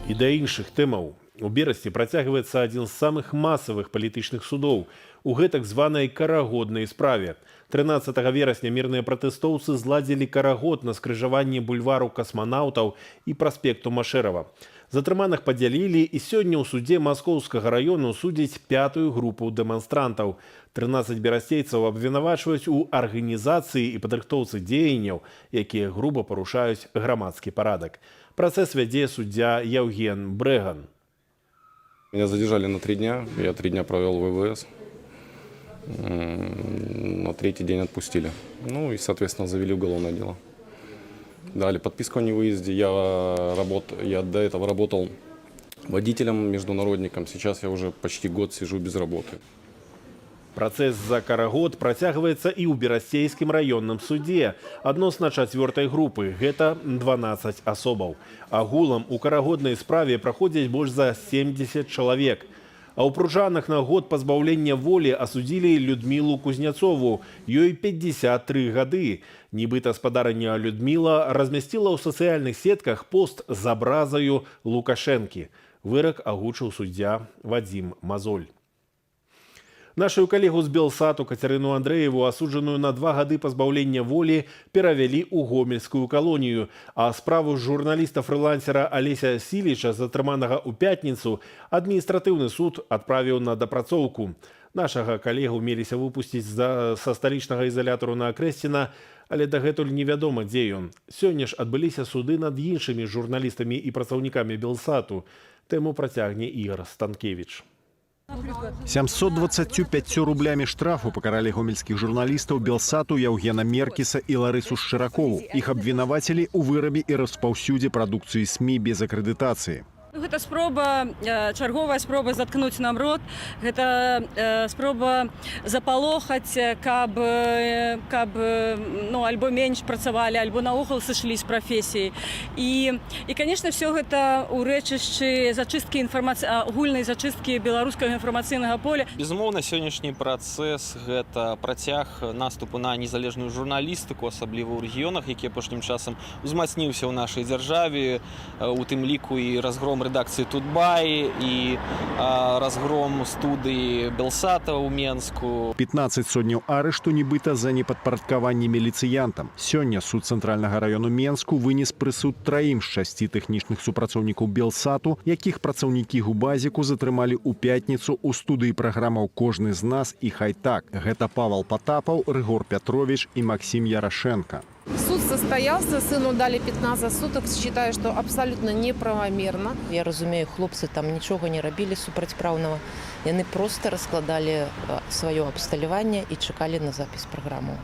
Speaker 25: І да іншых тэмаў. У Берасці працягваецца адзін з самых масавых палітычных судоў у гэтак званай карагоднай справе. 13 верасня мірныя пратэстоўцы зладзілі карагод на скрыжаванні бульвару Касманаўтаў і праспекту Машэрава. Затрыманых падзялілі, і сёння ў судзе Маскоўскага раёну судзяць пятую групу дэманстрантаў. 13 берасцейцаў абвінавачваюць у арганізацыі і падрыхтоўцы дзеянняў, якія груба парушаюць грамадскі парадак. Працэс вядзе суддзя Яўген Брэган.
Speaker 21: Меня задержали на 3 дня. Я 3 дня провел в ИВС. На третий день отпустили. Ну и, соответственно, завели уголовное дело. Дали подписку о невыезде. Я до этого работал водителем, международником. Сейчас я уже почти год сижу без работы.
Speaker 25: Працэс за карагод працягваецца і ў Берасцейскім раённым судзе. Адносна чацвёртай групы, гэта 12 асобаў. Агулам у карагоднай справе праходзяць больш за 70 чалавек. А ў Пружанах на год пазбаўлення волі асудзілі Людмілу Кузняцову. Ёй 53 гады. Нібыта спадарыня Людміла размясціла ў сацыяльных сетках пост з абразаю Лукашэнкі. Вырак агучыў суддзя Вадзім Мазоль. Нашу калегу з Белсату Кацярыну Андрэеву, асуджаную на 2 гады пазбаўлення волі, перавялі ў гомельскую калонію. А справу журналіста-фрылансера Алеся Сіліча, затрыманага ў пятніцу, адміністратыўны суд адправіў на дапрацоўку. Нашага калегу меліся выпусціць са сталічнага ізалятару на Акрэсціна, але дагэтуль невядома, дзе ён. Сёння ж адбыліся суды над іншымі журналістамі і працаўнікамі Белсату. Тэму працягне Ігар Станкевіч.
Speaker 8: 725 рублямі штрафу пакаралі гомельскіх журналістаў Белсату Яўгена Меркіса і Ларысу Шчыракову. Іх абвінавацілі ў вырабе і распаўсюдзе прадукцыі СМІ без акрэдытацыі.
Speaker 7: Ну, гэта спроба, чарговая спроба заткнуць нам рот, гэта спроба запалохаць, каб ну, альбо менш працавалі, альбо наогул сышлі з прафесіі. І конечно, все гэта ў рэчышчы зачысткі інфармацыі, агульнай зачысткі беларускага інфармацыйнага поля.
Speaker 10: Безумоўна, сённяшні працэс — гэта працяг наступу на незалежную журналістыку, асабліва ў рэгіёнах, які апошнім часам узмацніўся ў нашай дзяржаве, у тым ліку і разгром рэдакцыі Тутбай, і разгром студыі Белсата ў Менску.
Speaker 8: 15 содняў арышту нібыта за непадпарадкаванне міліцыянтам. Сёння суд Цэнтральнага раёну Менску вынес прысуд траім з шасці тэхнічных супрацоўнікаў Белсату, якіх працаўнікі ГУБАЗіКу затрымалі ў пятніцу ў студыі праграмаў «Кожны з нас» і «Хай так». Гэта Павал Патапаў, Рыгор Пятровіч і Максім Ярашэнка.
Speaker 19: Суд состоялся, сыну дали 15 суток, считаю, что абсолютно неправомерно.
Speaker 22: Я разумею, хлопцы там нічога не рабілі супрацьпраўнага. Яны проста раскладалі сваё абсталяванне і чакалі на запіс праграму.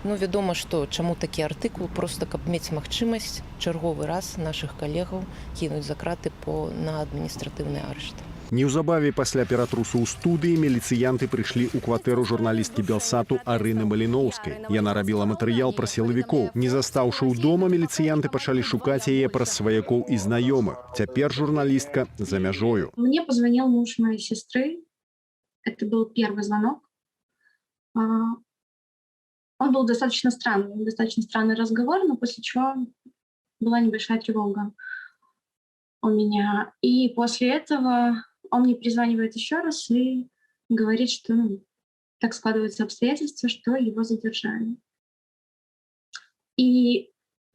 Speaker 22: Ну, вядома, што чаму такі артыкул, проста каб мець магчымасць чарговы раз нашых калегаў кінуць за краты на адміністратыўны арышт.
Speaker 8: Неўзабаве пасля ператрусу ў студыі міліцыянты прыйшлі ў кватэру журналісткі Белсату Арыны Маліноўскай. Яна рабіла матэрыял пра сілавікоў. Не застаўшы ў дома, міліцыянты пачалі шукаць яе праз сваякоў і знаёмых. Цяпер журналістка за мяжою.
Speaker 23: Мне позвонил муж моей сестры. Это был первый звонок. Он был достаточно странный разговор, но после чего была небольшая тревога у меня. И после этого он мне перезванивает еще раз и говорит, что, ну, так складываются обстоятельства, что его задержали. И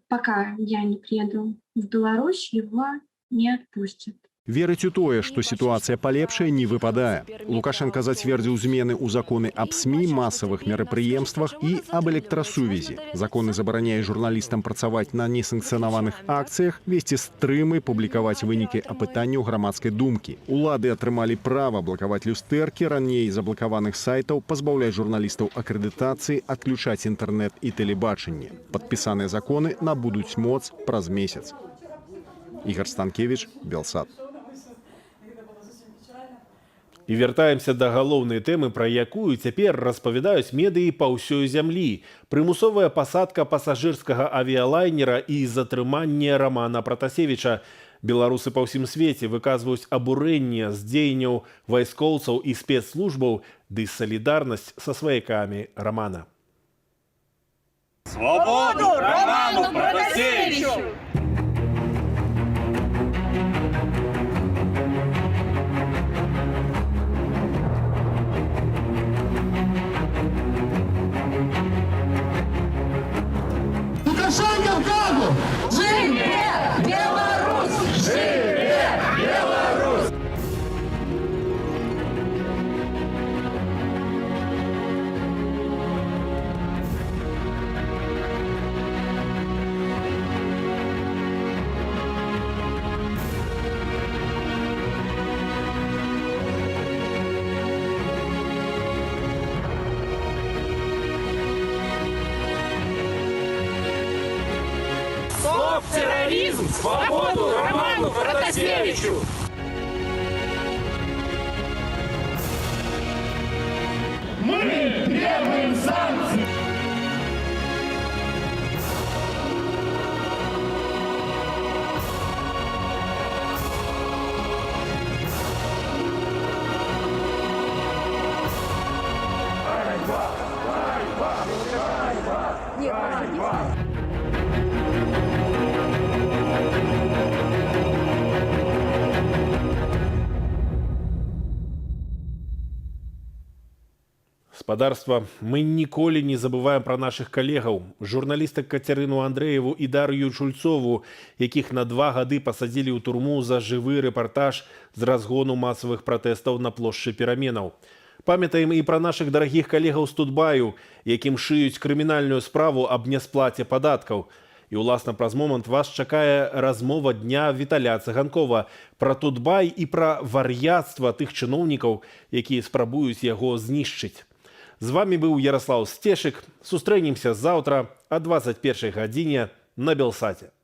Speaker 23: пока я не приеду в Беларусь, его не отпустят.
Speaker 8: Верыць у тое, што сітуацыя палепшае, не выпадае. Лукашэнка зацвердзіў змены ў законы аб СМІ, масавых мерапрыемствах і аб электрасувязі. Законы забараняюць журналістам працаваць на несанкцыянаваных акцыях, весці стрымы, публікаваць вынікі апытанняў грамадскай думкі. Улады атрымалі права блакаваць люстэркі раней заблакаваных сайтаў, пазбаўляць журналістаў акрэдытацыі, адключаць інтэрнэт і тэлебачанне. Падпісаныя законы набудуць моц праз месяц. Ігар Станкевіч, Белсат.
Speaker 25: І вяртаемся да галоўнай тэмы, пра якую цяпер распавядаюць медыі па ўсёй зямлі. Прымусовая пасадка пасажырскага авіялайнера і затрыманне Рамана Пратасевіча. Беларусы па ўсім свеце выказваюць абурэнне з дзеянняў вайскоўцаў і спецслужбаў ды салідарнасць са сваякамі Рамана.
Speaker 24: Свободу Роману Протасевичу!
Speaker 26: Лукашенко в Гагу! Жыве Беларусь! Жыве Беларусь!
Speaker 24: Стоп терроризм! Свободу Роману Протасевичу!
Speaker 26: Мы требуем санкций!
Speaker 25: Спадарства, мы ніколі не забываем пра нашых калегаў, журналістак Кацярыну Андрэеву і Дар'ю Чульцову, якіх на 2 гады пасадзілі ў турму за жывы рэпартаж з разгону масавых пратэстаў на плошчы Пераменаў. Памятаем і пра нашых дарагіх калегаў з Тутбаю, якім шыюць крымінальную справу аб нясплаце падаткаў. І ўласна праз момант вас чакае размова дня Віталя Цыганкова пра Тутбай і пра вар'яцтва тых чыноўнікаў, якія спрабуюць яго знішчыць. З вамі быў Яраслаў Сцешык. Сустрэнемся заўтра а 21 гадзіне на Белсаце.